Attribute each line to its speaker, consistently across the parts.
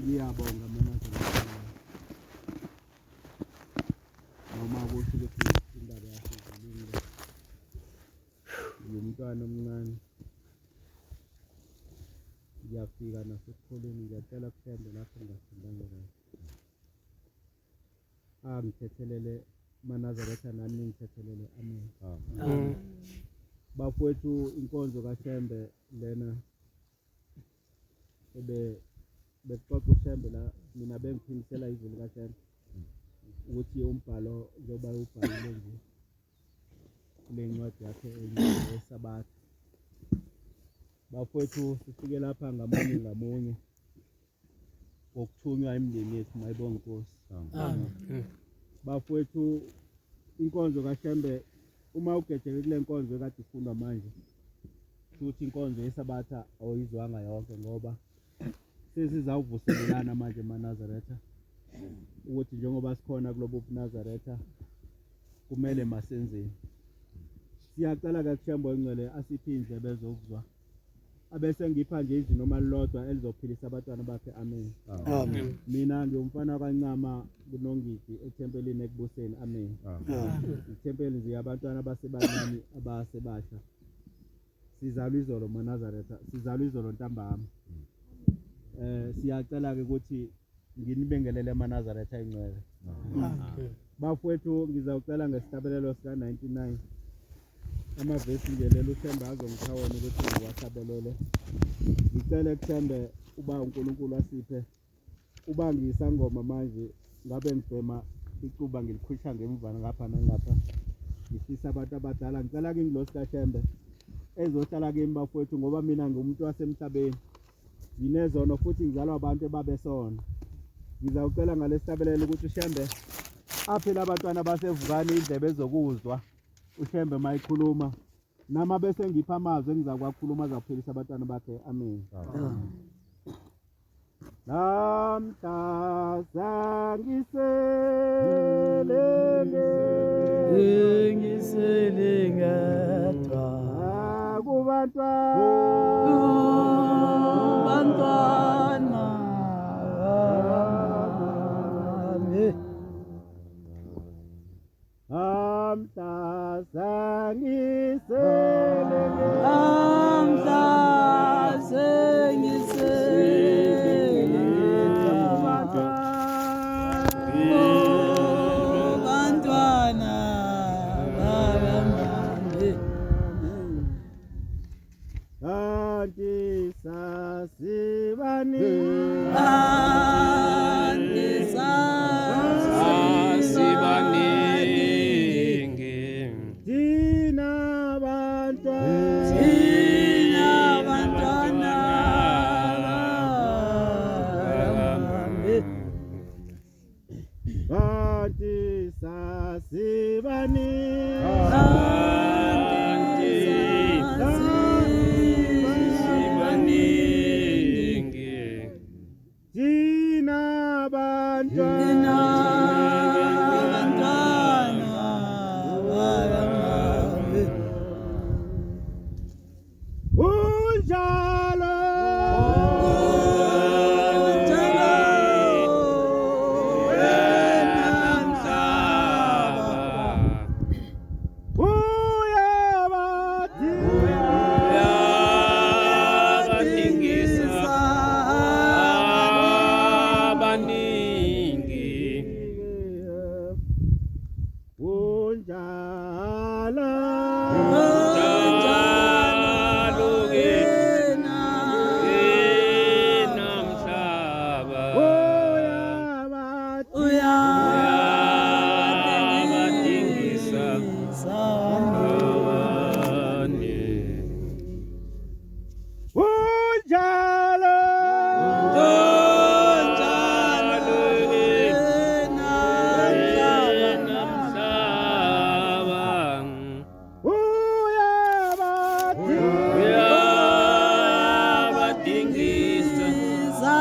Speaker 1: Ngiyabonga mina noma kusho ukuthi indaba yasezulwini le ngumntwana omncane ngiyafika nasesikoleni ngiyacela kuthembe lapho ngingafundanga kahle angithethelele maNazaretha nani ningithethelele amen. Amen. Bafowethu inkonzo kaShembe lena ebe bekuxoxa uShembe la mina bengiphimisela izwi likaShembe ukuthi umbhalo njengoba ubhalile nje kule ncwadi yakhe eyeSabatha. Bafowethu sifike lapha ngamunye ngamunye ngokuthunywa imindeni yethu mayibonge inkosi. Amen. Bafowethu inkonzo kaShembe uma ugejeke kule nkonzo ekade ifundwa manje futhi inkonzo yeSabatha awuyizwanga yonke ngoba sesizawuvuselelana manje emaNazaretha ukuthi njengoba sikhona kulobu buNazaretha kumele masenzeni. Siyacela ke kuShembe oyingcwele asiphe iy'ndlebe zokuzwa abese ngipha nje izwi noma lilodwa elizophilisa abantwana bakhe amen. Amen. Mina ngiwumfana kaNcama kuNongidi ethempelini ekubuseni amen. Amen. Ithempeli nje abantwana abasebancane abasebasha. Sizalwa izolo maNazaretha, sizalwa izolo ntambama. Siyacela ke ukuthi nginibingelele emaNazaretha ingcwele. Bafowethu ngizawucela ngesihlabelelo sika 99 amavesi nje lelo uThemba azongipha wona ukuthi ngiwahlabelele. Ngicele kuThembe uba uNkulunkulu asiphe uba ngiyisangoma manje ngabe ngibhema icuba ngilikhwisha ngemva ngapha nangapha ngifisa abantu abadala ngicela kingilosi kaShembe ezohlala kimi bafowethu ngoba mina ngiwumuntu wasemhlabeni nginezono futhi ngizalwa abantu ebabesona ngizawucela ngalesihlabelelo ukuthi uShembe aphe labantwana basevukani indlebe zokuzwa uShembe mayikhuluma nama bese ngipha amazwi engizakwakhuluma azaphilisa abantwana bakhe amen. Namhla sangiselenge
Speaker 2: ngisele ngedwa
Speaker 1: kubantwana
Speaker 2: bantwana bami
Speaker 1: Amhla sangisele
Speaker 2: amhla sengisele bantwana bakamame
Speaker 1: Kanti sasibani
Speaker 2: kanti
Speaker 3: Asibaningi
Speaker 1: thina bantwana
Speaker 2: thina bantwana bakamame
Speaker 1: Kanti sasibani
Speaker 2: kanti
Speaker 3: Sibaningi
Speaker 1: thina bantwana
Speaker 2: bantwana bakamame
Speaker 1: unjalo
Speaker 2: Unjalo wena mhlaba
Speaker 1: uyabathi
Speaker 3: Uyabadingisa abaningi
Speaker 1: unjalo
Speaker 3: Njalo ke
Speaker 2: wena
Speaker 3: namhlaba
Speaker 1: uyabathi
Speaker 3: Uyabadingisa
Speaker 2: uyabadingisa
Speaker 3: abaningi
Speaker 1: unjalo
Speaker 2: Unjalo wena mhlaba
Speaker 3: namhlaba
Speaker 1: uyabathi
Speaker 3: Uyabadingisa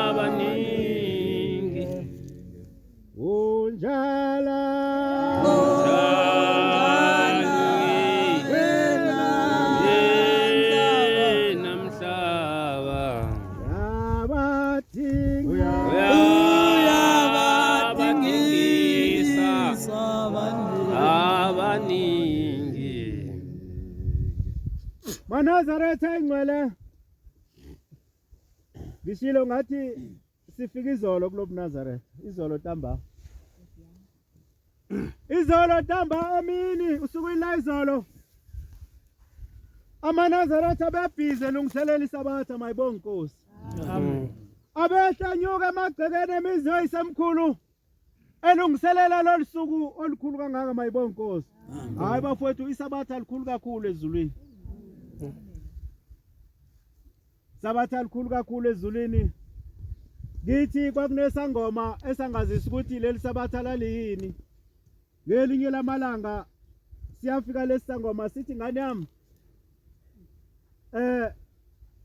Speaker 3: abaningi
Speaker 1: unjalo
Speaker 3: namhlaba
Speaker 1: ya MaNazaretha ingcwele ngishilo ngathi sifika izolo kulobu Nazaretha izolo ntambama izolo ntamba emini usukwini la izolo amaNazaretha abebhizi elungiselela isabatha mayibonga inkosi
Speaker 2: Amen.
Speaker 1: Abehla nyuka emagcekeni emizi yoyisemkhulu elungiselela lolu suku olukhulu kangaka mayibonga inkosi. Hayi bafowethu isabatha likhulu kakhulu ezulwini. Sabatha likhulu kakhulu ezulwini. Ngithi kwakunesangoma esangazisa ukuthi leli sabatha laliyini. Ngelinye lamalanga siyafika lesi sangoma sithi ngane yami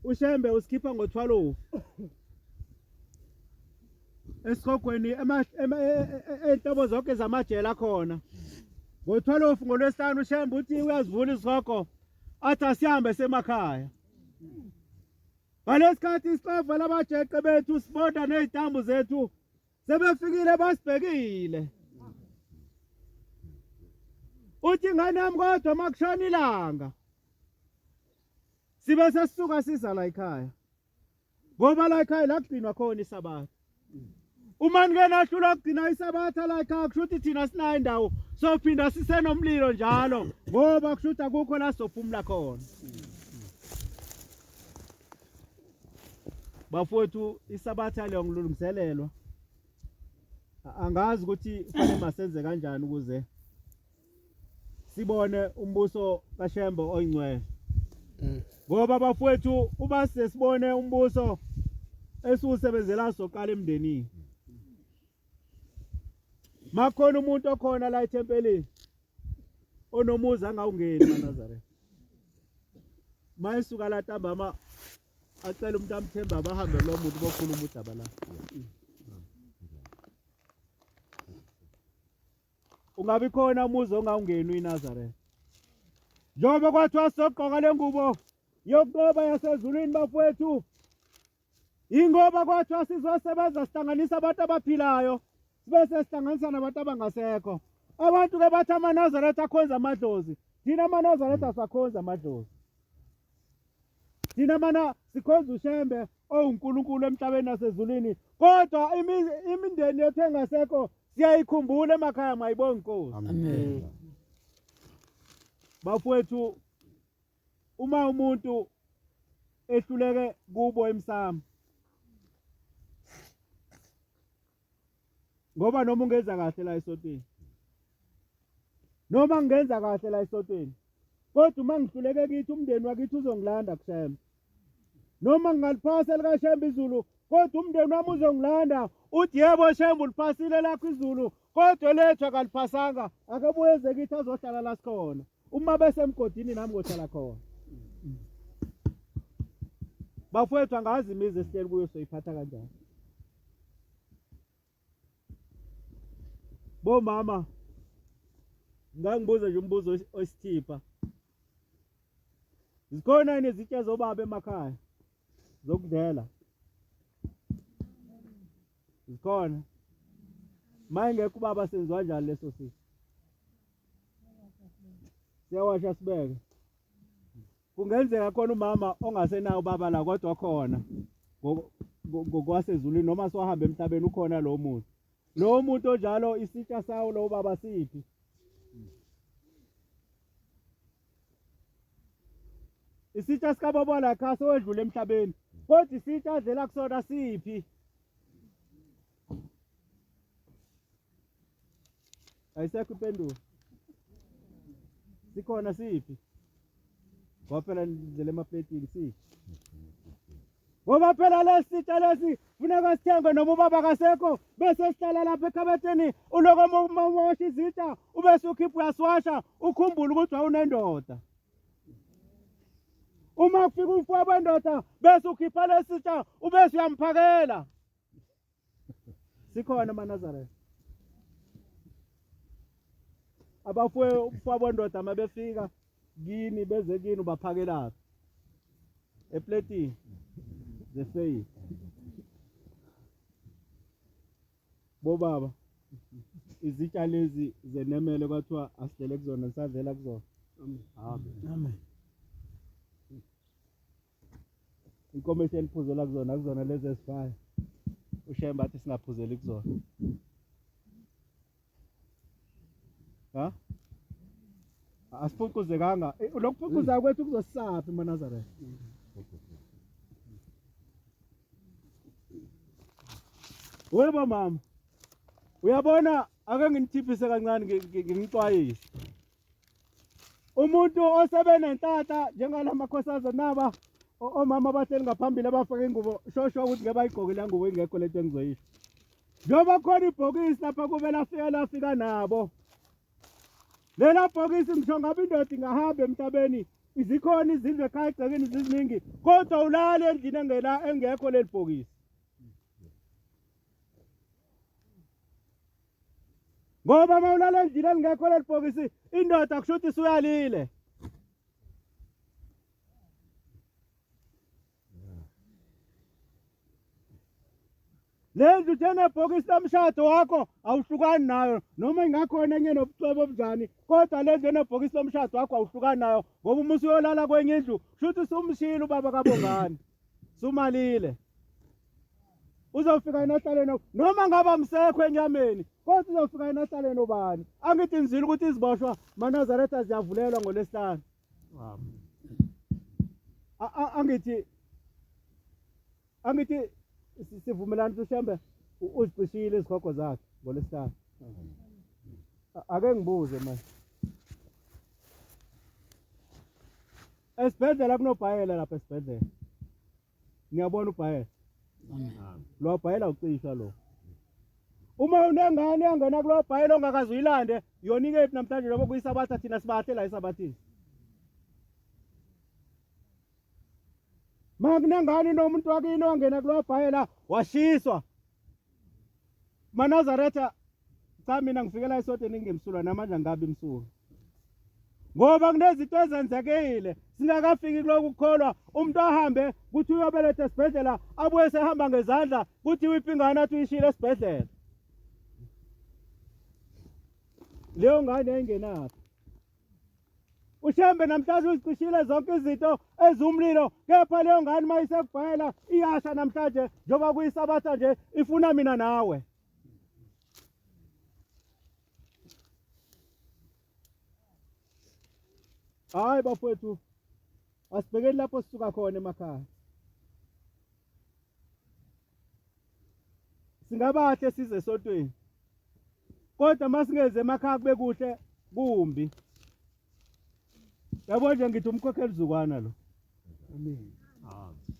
Speaker 1: uShembe usikhipha ngo-12 esihogweni ey'nhlobo zonke zamajele akhona ngo-12 ngolwesihlanu uShembe uthi uyazivula izihogo athi asihambe semakhaya ngalesikhathi isixova labajeqe bethu sibonda ney'ntambo zethu sebefikile basibhekile uthi ingane yami kodwa makushona ilanga sibe sesisuka siza la ekhaya ngoba la ekhaya la kugcinwa khona isabatha uma nike nahlula kugcina isabatha la ekhaya kusho ukuthi thina sinayo indawo sophinda sisenomlilo njalo ngoba kusho ukuthi akukho la sophumula khona bafowethu isabatha leyo ngilungiselelwa angazi ukuthi kufanele masenze kanjani ukuze sibone umbuso kaShembe oyingcwele ngoba bafowethu uma sesibone umbuso esiwusebenzela soqala emndenini makhona umuntu okhona la ethempelini onomuzi angawungeni maNazaretha mayesuka la ntambama acela umuntu amthemba bahambe lo muntu bokhuluma udaba la ungabi khona umuzi ongawungeni uyiNazaretha njengoba kwathiwa sogqoka le ngubo yokunqoba yasezulwini bafowethu Ingoba kwathiwa sizosebenza sihlanganisa abantu abaphilayo sibe sesihlanganisa nabantu abangasekho. Abantu ke bathi amaNazaretha akhonza amadlozi. Thina amaNazaretha asakhonza amadlozi. Thina mana sikhonza uShembe owuNkulunkulu emhlabeni nasezulwini. Kodwa imindeni yethu engasekho siyayikhumbula emakhaya mayibonge inkosi.
Speaker 2: Amen.
Speaker 1: Bafowethu Uma umuntu ehluleke kubo emsamo ngoba noma ungenza kahle la esontweni noma ngingenza kahle la esontweni kodwa uma ngihluleke kithi umndeni wakithi uzongilanda kushembe noma ngingaliphasa likashembe izulu kodwa umndeni wami uzongilanda uthi yebo shembe uliphasile lakho izulu kodwa elethu akaliphasanga akabuye eze kithi azohlala la sikhona uma besemgodini nami ngohlala khona bafowethu angazi imizi esihleli kuyo soyiphatha kanjani bomama ngangibuza nje umbuzo oyisithipha zikhona yini izitsha zobaba emakhaya zokudlela zikhona mayingekho ubaba senziwa njani leso sisi siyawasha sibeke kungenzeka khona umama ongasenawo ubaba la kodwa khona ngokwasezulwini noma siwahamba emhlabeni ukhona lowo muntu lowo muntu onjalo isitsha sawo lowo baba siphi isitsha sikababa lakhe sowedlula emhlabeni kodwa isitsha adlela kusona siphi Ayisekho impendulo. Sikhona siphi? Ngoba phela nidlela emapletini siphi? Ngoba phela lesi sitsha lesi funeka sithengwe noma ubaba kasekho bese sihlala lapha ekhabetheni uloko umosha izitsha ubese ukhipha uyasiwasha ukhumbule ukuthi wawunendoda. Uma kufika umfowabo wendoda bese ukhipha lesi sitsha ubese uyamphakela. Sikhona amaNazaretha. Abafowabo ndoda mabefika kini beze kini ubaphakelaphi? Epletini zefeyi. Bobaba izitsha lezi zenemele kwathiwa asidlele kuzona sisadlela kuzona. Amen.
Speaker 2: Amen.
Speaker 1: Inkomishi eniphuzela kuzona akuzona lezi ezifayo. UShembe athi singaphuzeli kuzona. Ha? Asiphucuzekanga. Eh, lokuphucuza kwethu kuzosisaphi maNazaretha? Webo mama. Uyabona ake nginithiphise kancane nginixwayise. Umuntu osebenenhlahla njengalamakhosazana naba omama abahleli ngaphambili abafake ingubo shosho ukuthi ngeke bayigqoke la ngubo ingekho lento engizoyisho. Njengoba khona ibhokisi lapha kube lafika lafika nabo. Lela bhokisi ngisho ngabe indoda ingahamba emhlabeni izikhona izindlu ekhaya egcekeni ziziningi kodwa ulale endlini engela engekho leli bhokisi. Ngoba uma ulala endlini elingekho leli bhokisi indoda kusho ukuthi isuyalile. Le ndlu njenebhokisi lomshado wakho awuhlukani nayo noma ingakhona enye nobucwebe obunjani kodwa le ndlu enebhokisi lomshado wakho awuhlukani nayo ngoba uma usuyolala kwenye indlu kusho ukuthi sumshile ubaba kaBongani sumalile uzofika yena ahlale no noma ngaba msekho enyameni kodwa uzofika yena ahlale nobani angithi nizwile ukuthi iziboshwa manazaretha ziyavulelwa ngolwesihlanu angithi angithi sivumelana ukuthi uShembe uzicishile izigogo zakhe ngolwesihlanu ake ngibuze manje esibhedlela kunobhayela lapha esibhedlela Niyabona ubhayela? Lo bhayela ucishwa lo. Uma unengane yangena kulo bhayela ongakaze uyilande, yona ikephi namhlanje njengoba kuyisabatha thina sibahle la esabathini. Ma kunengane nomuntu wakini wangena kulo bhayela washiswa. MaNazaretha cha mina ngifikela esontweni ngingemsulwa namanje angabi msulwa. Ngoba kunezinto ezenzekile singakafiki kulokhu kukholwa umuntu ahambe kuthi uyobeletha esibhedlela abuye sehamba ngezandla kuthi uyiphi ingane athi uyishile esibhedlela. Leyo ngane yayingenaphi? UShembe namhlanje uzicishile zonke izinto eziwumlilo kepha leyo ngane uma isekubhayela iyasha namhlanje njengoba kuyisabatha nje ifuna mina nawe. Hayi bafowethu asibhekeni lapho sisuka khona emakhaya. Singabahle size esontweni. Kodwa masingeze emakhaya kube kuhle kumbi. Yabo nje ngithi umkhokheli zukwana lo. Amen.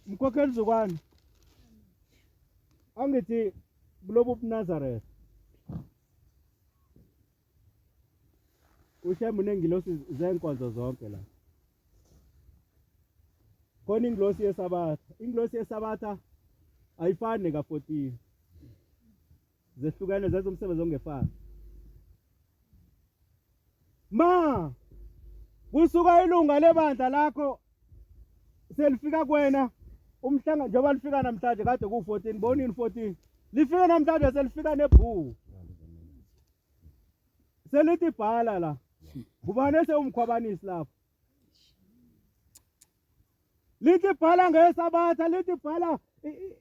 Speaker 1: Umkhokheli zukwana. Angithi kulobu buNazareth. UShembe unengilosi zenkonzo zonke la. Khona ingilosi yeSabatha. Ingilosi yeSabatha ayifani neka-14. Zehlukene zenza umsebenzi ongefani. Ma kusuka ilunga lebandla lakho selifika kuwena umhlanga njengoba lifika namhlanje kade ku-14 bonini 14 lifike namhlanje selifika nebhuku selithi bhala la ngubani esewumkhwabanisi lapho lithi bhala ngesabatha lithi bhala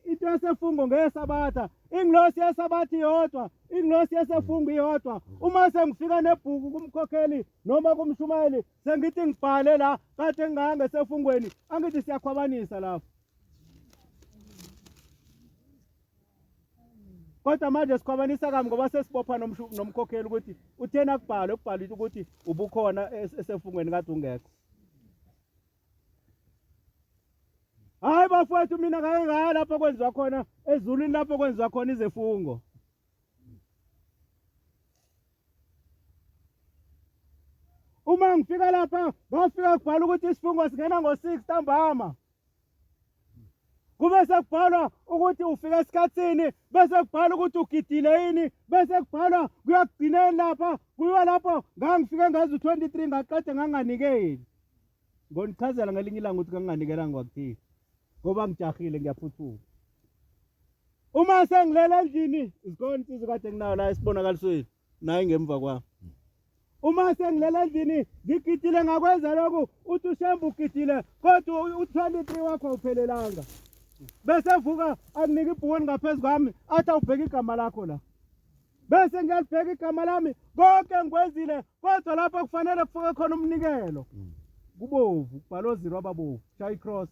Speaker 1: into yasefungo ngesabatha ingilosi yesabatha iyodwa ingilosi yesefungo iyodwa uma sengifika nebhuku kumkhokheli noma kumshumayeli sengithi ngibhale la kade ngingaya ngesefungweni angithi siyakhwabanisa lapho kodwa manje sikhwabanisa kami ngoba sesibopha nomkhokheli ukuthi uthena kubhalwe kubhalwe ukuthi ubukhona esefungweni kade ungekho Hayi bafowethu mina ngake ngaya lapho kwenziwa khona ezulwini lapho kwenziwa khona izifungo. Uma ngifika lapha ngafika kubhala ukuthi isifungo singena ngo-6 ntambama. Kube sekubhalwa ukuthi ufika esikhathini bese kubhalwa ukuthi ugidile yini bese kubhalwa kuyakugcineni lapha kuyiwa lapho ngangifike ngazi u-23 ngaqeda nganganikeli. Ngonichazela ngelinye ilanga ukuthi nganganikelanga kwakuthini ngoba ngijahile ngiyaphuthuma. Uma sengilele endlini izikhona insizwa kade nginayo la esibonakalisweni naye ngemva kwami. Uma sengilele endlini ngigidile ngakwenza lokhu, uthi uShembe ugidile kodwa u-23 wakho awuphelelanga. Bese vuka akunika ibhuku elingaphezu kwami athi awubheke igama lakho la. Bese ngiyalibheka igama lami konke ngikwenzile kodwa lapho kufanele kufike khona umnikelo. Kubovu kubhalwe oziro ababovu, shaya i-cross.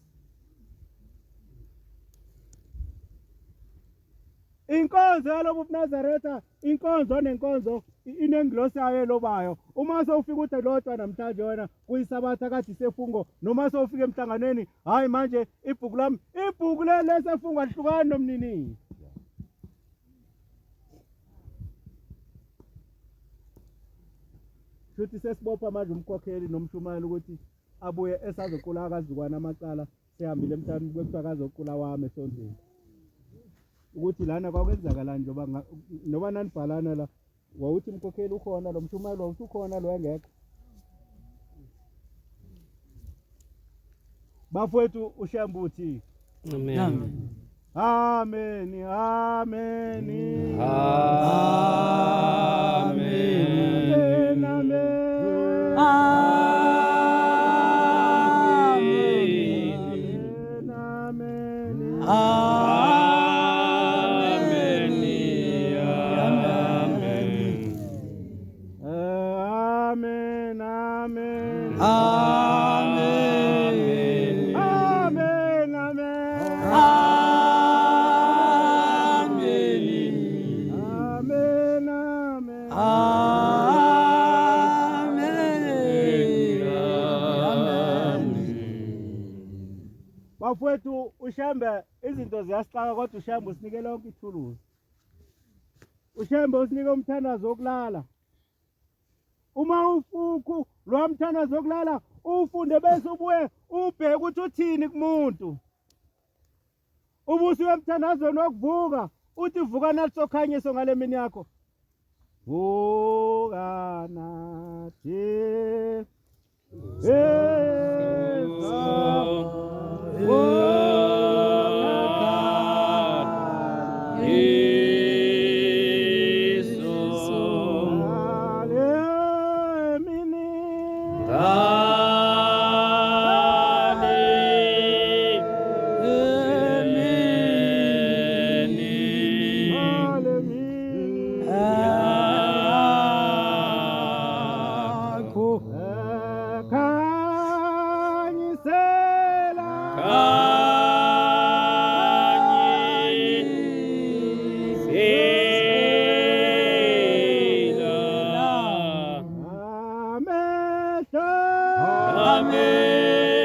Speaker 1: Inkonzo yalobu buNazaretha, inkonzo nenkonzo inengilosi yayo elobayo. Uma sewufika uthi lodwa namhlanje wena kuyisabatha kade isefungo, noma sewufika emhlanganweni, hayi manje ibhuku lami, ibhuku leli lesefungo alihlukani nomnini. Shuthi sesibopha manje umkhokheli nomshumayeli ukuthi abuye esazoqula akazukwana amacala sehambile emhlabeni kwekuthiwa akazoqula wami esontweni. Ukuthi lana kwakwenzakalani njengoba noma nanibhalana la wawuthi umkhokheli ukhona lo mshumayeli wawuthi ukhona lo engekho. Bafowethu uShembe uthi
Speaker 3: Amen.
Speaker 1: Amen. Amen.
Speaker 3: Amen.
Speaker 1: Amen. Amen.
Speaker 3: Amen.
Speaker 1: Amen.
Speaker 3: Amen.
Speaker 1: Amen. Amen.
Speaker 2: Amen.
Speaker 1: Amen. Amen.
Speaker 2: Amen.
Speaker 1: Amen. Amen.
Speaker 2: Amen.
Speaker 1: Bafowethu uShembe izinto ziyasixaka kodwa uShembe usinike lonke ithuluzi. uShembe usinike umthandazo wokulala. Uma ufuku lo mthandazo wokulala ufunde bese ubuye ubheke ukuthi uthini kumuntu. Ubusuke emthandazweni wokuvuka uthi vuka nathi sokhanyiso ngale mini yakho. Vuka nathi.
Speaker 2: Yakho.
Speaker 1: Khanyisela amehlo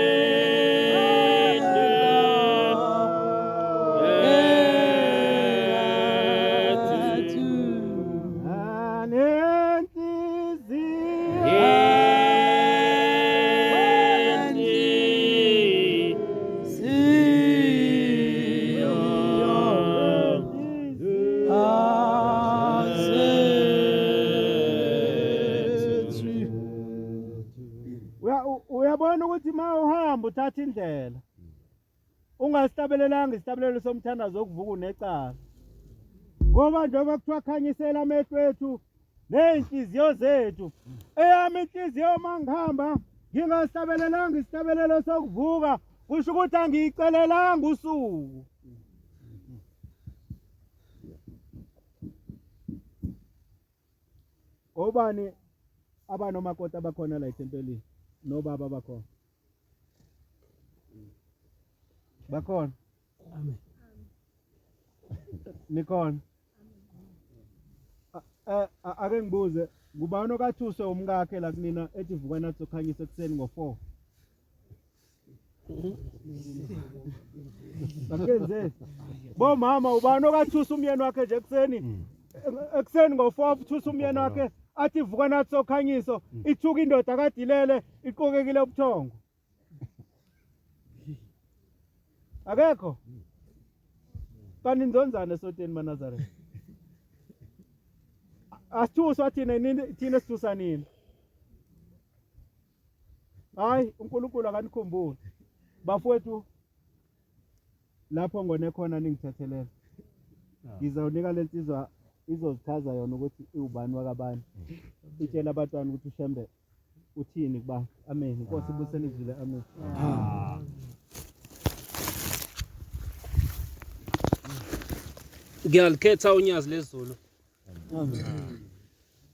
Speaker 1: anenhliziyo Uyabona ukuthi uma uhamba uthatha indlela ungasihlabelelanga isihlabelelo somthandazo wokuvuka unecala, ngoba njengoba kuthiwa khanyisela amehlo ethu ney'nhliziyo zethu. Eyami inhliziyo uma ngihamba ngingasihlabelelanga isihlabelelo sokuvuka, kusho ukuthi angiyicelelanga usuku. Obani abanomakoti abakhona la ethempelini nobaba abakhona? Bakhona?
Speaker 2: Amen.
Speaker 1: Nikhona? Ake ngibuze, ngubani okathuswe umkakhe la kunina ethi vuka nathi sokhanyisa ekuseni ngo-4? Bakenze. Bomama ubani okathusa umyeni wakhe nje ekuseni? Ekuseni ngo-4 uthusa umyeni wakhe athi vuka nathi sokhanyiso, ithuka indoda kadilele iqokekile ubuthongo. Akekho. Kanti nizonzana esoteni maNazaretha. Asithuswa thina thina sithusa nini? Hayi uNkulunkulu akanikhumbule. Bafowethu lapho ngone khona ningithethelele. Ngizawunika lensizwa izozichaza yona ukuthi iwubani wakabani. Itshela abantwana ukuthi uShembe uthini kubantu. Amen. Inkosi ibusele izwi. Amen.
Speaker 3: Ngiyalikhetha unyazi lezulu.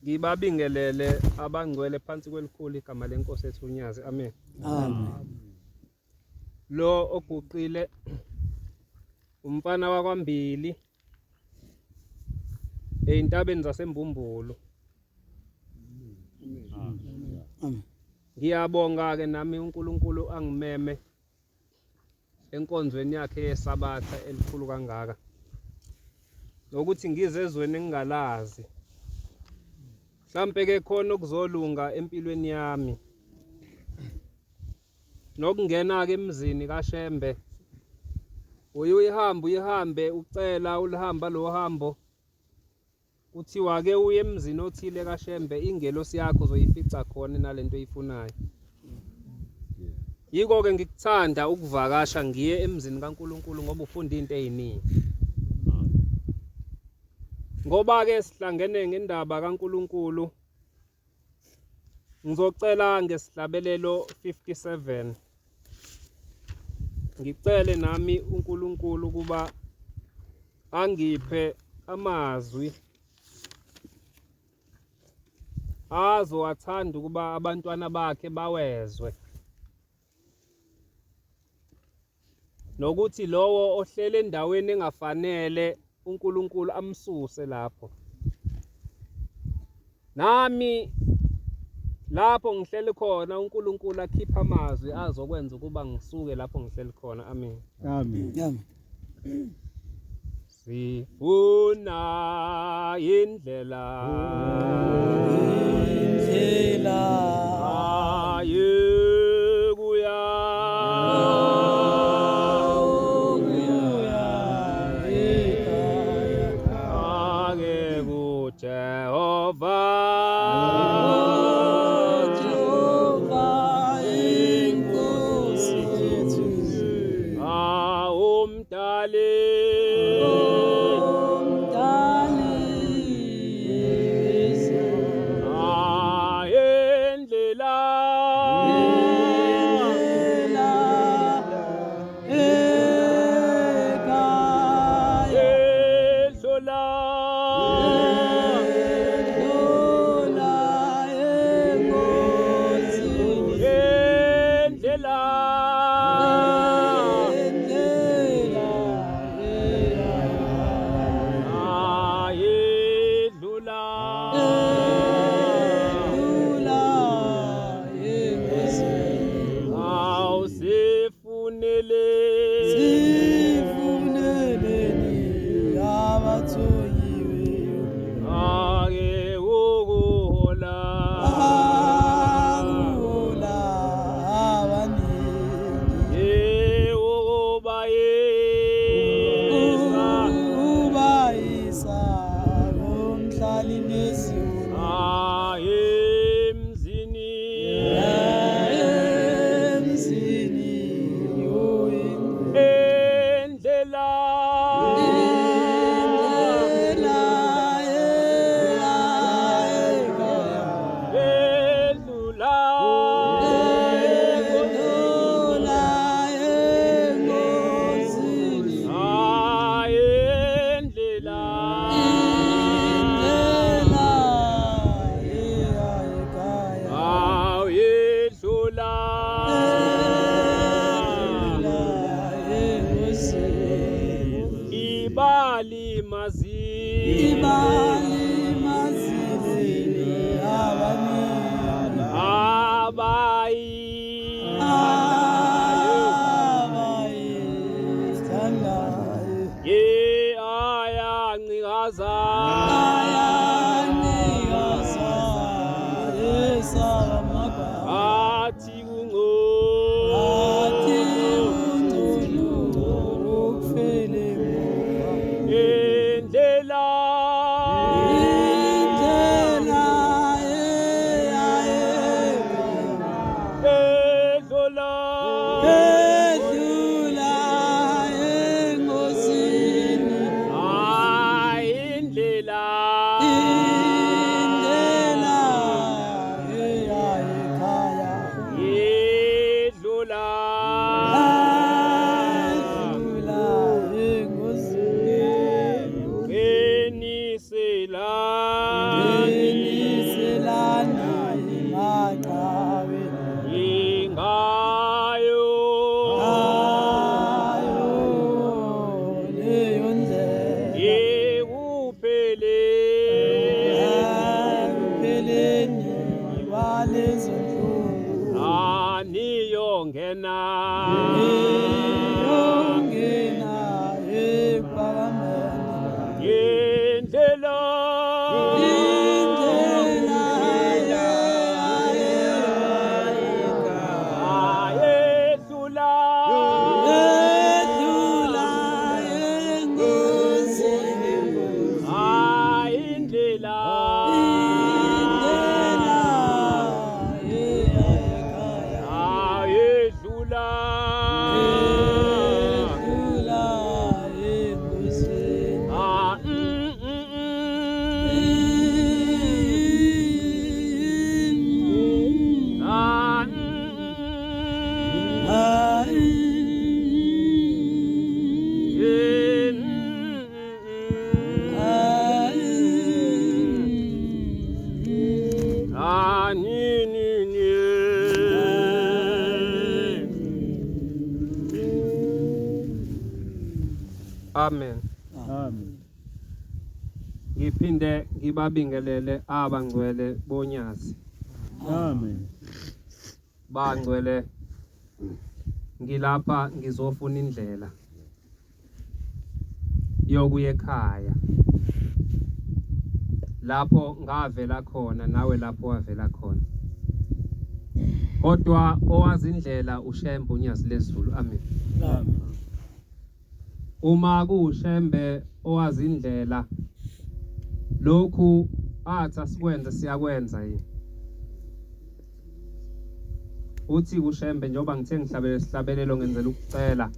Speaker 3: Ngibabingelele abangcwele phansi kwelikhulu igama lenkosi ethu uNyazi. Amen.
Speaker 2: Amen.
Speaker 3: Lo oguqile umfana wakwaMbili ezintabeni zaseMbumbulu.
Speaker 2: Amen.
Speaker 3: Ngiyabonga ke nami uNkulunkulu angimeme enkonzweni yakhe yeSabatha elikhulu kangaka. Nokuthi ngize ezweni engingalazi. Mhlampe ke khona okuzolunga empilweni yami. Nokungena ke emzini kaShembe. Uye uyihambe uyihambe ucela ulihamba lo hambo. Kuthiwa ke uye emzini othile kaShembe ingelosi yakho uzoyifica khona nalento oyifunayo. Yiko ke ngikuthanda ukuvakasha ngiye emzini kaNkuluNkulu ngoba ufunda into eziningi. Ngoba ke sihlangene ngendaba kaNkuluNkulu ngizocela ngesihlabelelo 57 ngicele nami uNkulunkulu ukuba angiphe amazwi azowathanda ukuba abantwana bakhe bawezwe nokuthi lowo ohlele endaweni engafanele uNkulunkulu amsuse lapho. Nami lapho ngihleli khona uNkulunkulu akhipha amazwi azokwenza ukuba ngisuke lapho ngihleli khona. Amen.
Speaker 1: Amen.
Speaker 2: Amen.
Speaker 3: Sifuna indlela
Speaker 2: Indlela
Speaker 3: ayekuya
Speaker 2: ukuya ekhaya.
Speaker 3: Ake kuJehova
Speaker 2: Jehova inkosi yethu.
Speaker 3: Awumdali
Speaker 2: Umdali Yesu.
Speaker 3: Indlela
Speaker 2: Indlela ekhaya.
Speaker 3: Edlula
Speaker 2: Edlula engozini.
Speaker 3: Indlela
Speaker 2: Indlela
Speaker 3: Ayidlula
Speaker 2: edlula engozini.
Speaker 3: Awusifunele
Speaker 2: Sifuneleni abathunyiweyo.
Speaker 3: Ake ukuhola
Speaker 2: Akuhola abaningi.
Speaker 3: Ukubayisa
Speaker 2: Ubayisa komhlali nezulu.
Speaker 3: Emzini
Speaker 2: Emzini oyingcwele.
Speaker 3: Endlela
Speaker 2: Indlela eya ekhaya.
Speaker 3: Edlula
Speaker 2: Edlula engozini.
Speaker 3: Indlela
Speaker 2: Indlela eya ekhaya.
Speaker 3: Awuyidlula
Speaker 2: Edlula engozini.
Speaker 3: Ibalimazile
Speaker 2: Ibalimazile abaningi.
Speaker 3: Abayi
Speaker 2: Abayithandayo.
Speaker 3: Ye ayanqikaza
Speaker 2: Ayanikaza esamagama.
Speaker 3: Athi kungcono
Speaker 2: Athi ungcono ukufele emuva.
Speaker 3: Indlela
Speaker 2: Indlela eya ekhaya.
Speaker 3: Edlula
Speaker 2: Edlula engozini.
Speaker 3: Ay, indlela Amen.
Speaker 1: Amen.
Speaker 3: Ngiphinde ngibabingelele abangcwele bonyazi.
Speaker 1: Amen.
Speaker 3: Bangcwele ngilapha ngizofuna indlela yokuya ekhaya. Lapho ngavela khona nawe lapho wavela khona. Kodwa owazi indlela uShembe uNyazi lezulu. Amen.
Speaker 2: Amen.
Speaker 3: Uma kuwuShembe owazi indlela lokhu athi asikwenze siyakwenza yini? Uthi kuShembe njengoba ngithe ngihlabele isihlabelelo ngenzela ukucela.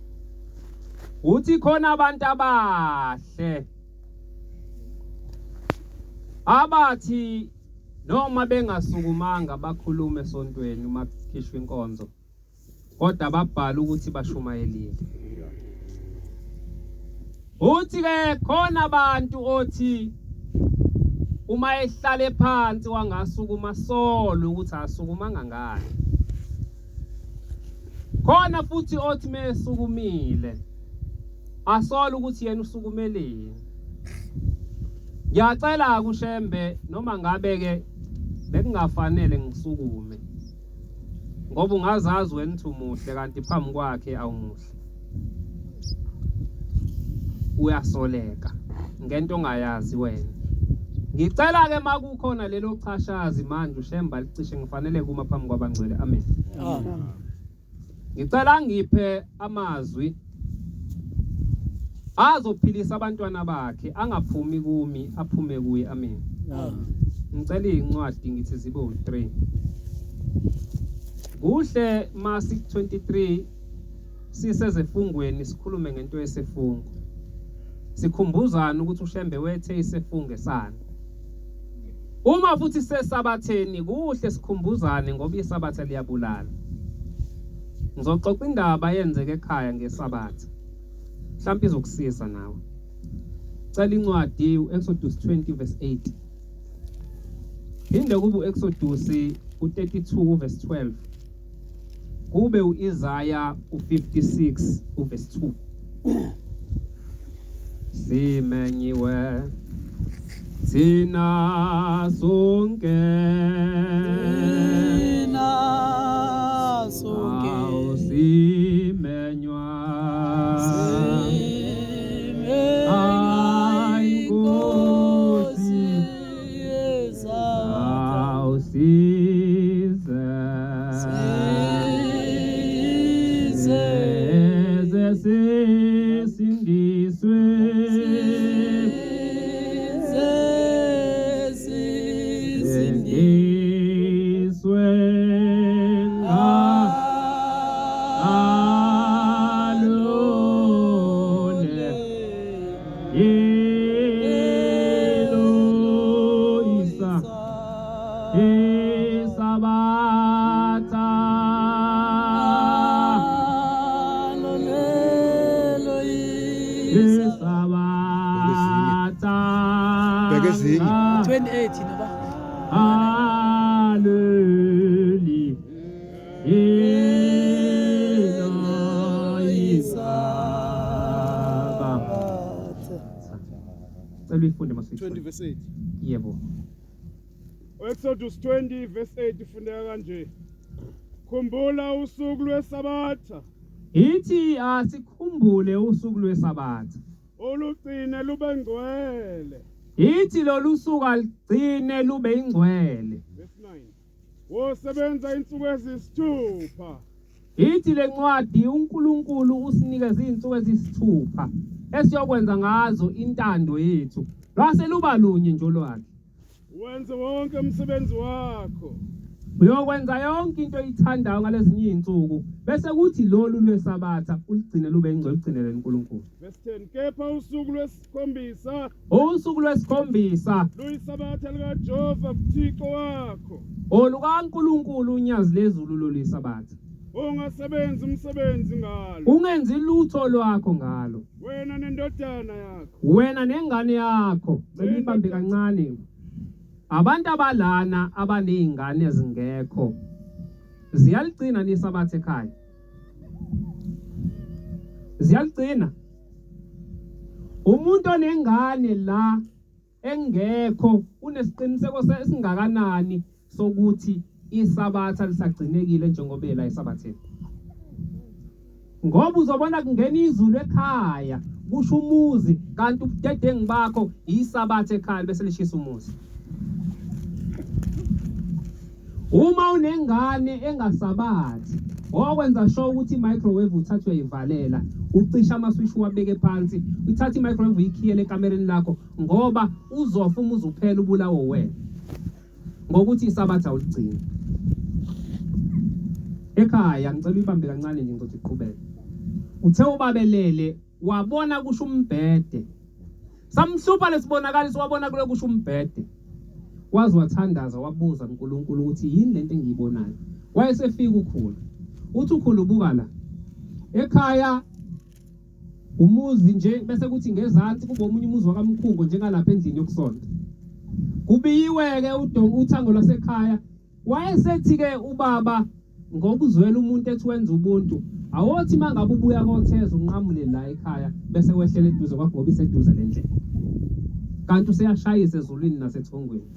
Speaker 3: Uthi khona abantu abahle abathi noma bengasukumanga bakhulume esontweni uma kukhishwa inkonzo kodwa babhala ukuthi bashumayelile. Uthi ke khona abantu othi uma ehlale phansi wangasukuma solo ukuthi asukumanga ngani. Khona futhi othi mesukumile asole ukuthi yena usukumeleni. Ngiyacela kuShembe noma ngabe ke bekungafanele ngisukume ngoba ungazazi wena uthi umuhle kanti phambi kwakhe awumuhle. Uyasoleka ngento ongayazi wena. Ngicela ke makukhona lelo chashazi manje uShembe alicishe ngifanele kuma phambi kwabangcwele. Amen.
Speaker 2: Amen.
Speaker 3: Ngicela ngiphe amazwi azophilisa abantwana bakhe angaphumi kumi aphume kuye. Amen.
Speaker 2: Amen.
Speaker 3: Ngicela incwadi ngithi zibe u3. Kuhle masi 23 sisezefungweni sikhulume ngento yesifungo. Sikhumbuzana ukuthi uShembe wethe isifungo esani. Uma futhi sesabatheni kuhle sikhumbuzane ngoba isabatha liyabulala. Ngizoxoxa indaba eyenzeke ekhaya ngesabatha. Mhlawumbe izokusiza nawe. Cela incwadi uExodus 20 verse 8. Phinde kube uExodus u32 verse 12. Kube uIsaya u56 uverse 2. Simenyiwe thina sonke
Speaker 2: Thina sonke
Speaker 3: Awu, simenywa
Speaker 2: simenywa inkosi yesabatha.
Speaker 3: Awu, size
Speaker 2: Size
Speaker 3: Size sisindiswe
Speaker 2: size sisindiswe
Speaker 3: sindiswe ngalole Eloisa Isabatha Isabatha
Speaker 4: Bheka ezinye.
Speaker 2: 28 noba
Speaker 3: Aleli Eloisa Cela uyifunde
Speaker 1: 20
Speaker 3: masuyifunda.
Speaker 1: verse 8.
Speaker 3: Yebo.
Speaker 1: Exodus 20 verse 8 ifundeka kanje. Khumbula usuku lwesabatha
Speaker 3: Ithi asikhumbule usuku lwesabatha.
Speaker 1: olugcine lube ngcwele.
Speaker 3: Ithi lolu suku aligcine lube ingcwele.
Speaker 1: Verse 9. Wosebenza insuku ezisithupha
Speaker 3: Ithi lencwadi uNkulunkulu usinikeze izinsuku ezisithupha esiyokwenza ngazo intando yethu. Lwase luba lunye nje olwakhe.
Speaker 1: wenze wonke umsebenzi wakho.
Speaker 3: Uyokwenza yonke into oyithandayo ngalezinye izinsuku bese kuthi lolu lwesabatha uligcine lube ingcwele ugcinele uNkulunkulu.
Speaker 1: Verse 10. Kepha usuku lwesikhombisa
Speaker 3: Usuku lwesikhombisa
Speaker 1: luyisabatha likaJehova uThixo wakho.
Speaker 3: olukaNkulunkulu unyazi lezulu lolu isabatha.
Speaker 1: Ungasebenzi umsebenzi ngalo.
Speaker 3: Ungenzi lutho lwakho ngalo.
Speaker 1: Wena nendodana yakho.
Speaker 3: Wena nengane yakho cela uyibambe kancane. Abantu abalana abanezingane ezingekho ziyaligcina nisabatha ekhaya. Ziyaligcina. Umuntu onengane la engekho unesiqiniseko esingakanani sokuthi isabatha lisagcinekile njengoba ela esabatheni? Ngoba uzobona kungena izulu ekhaya kusho umuzi kanti ubudedengu bakho yisabatha ekhaya bese lishisa umuzi. Uma unengane engasabathi okwenza sure ukuthi i-microwave uthathe uyayivalela ucishe amaswishi uwabeke phansi uthathe i-microwave uyikhiyele ekamereni lakho ngoba uzofa umuzi uphela ubulawo wena ngokuthi isabatha uligcine ekhaya. Ngicela uyibambe kancane nje ngizothi qhubeka. Uthe ubabelele wabona kusho umbhede samhlupha lesibonakaliso wabona kulo kusho umbhede waze wathandaza wabuza kuNkulunkulu ukuthi yini lento engiyibonayo. Wayesefika ukhulu uthi ukhulu buka la ekhaya umuzi nje bese kuthi ngezansi kube omunye umuzi wakamkhungo njengalapha endlini yokusonta kubiyiwe-ke udonga uthango lwasekhaya. Wayesethi-ke ubaba ngokuzwela umuntu ethi wenza ubuntu awothi uma ngabe ubuya kotheza unqamule la ekhaya bese wehlela eduze kwakho ngoba iseduze le ndlela kanti useyashayisa ezulwini nasethongweni.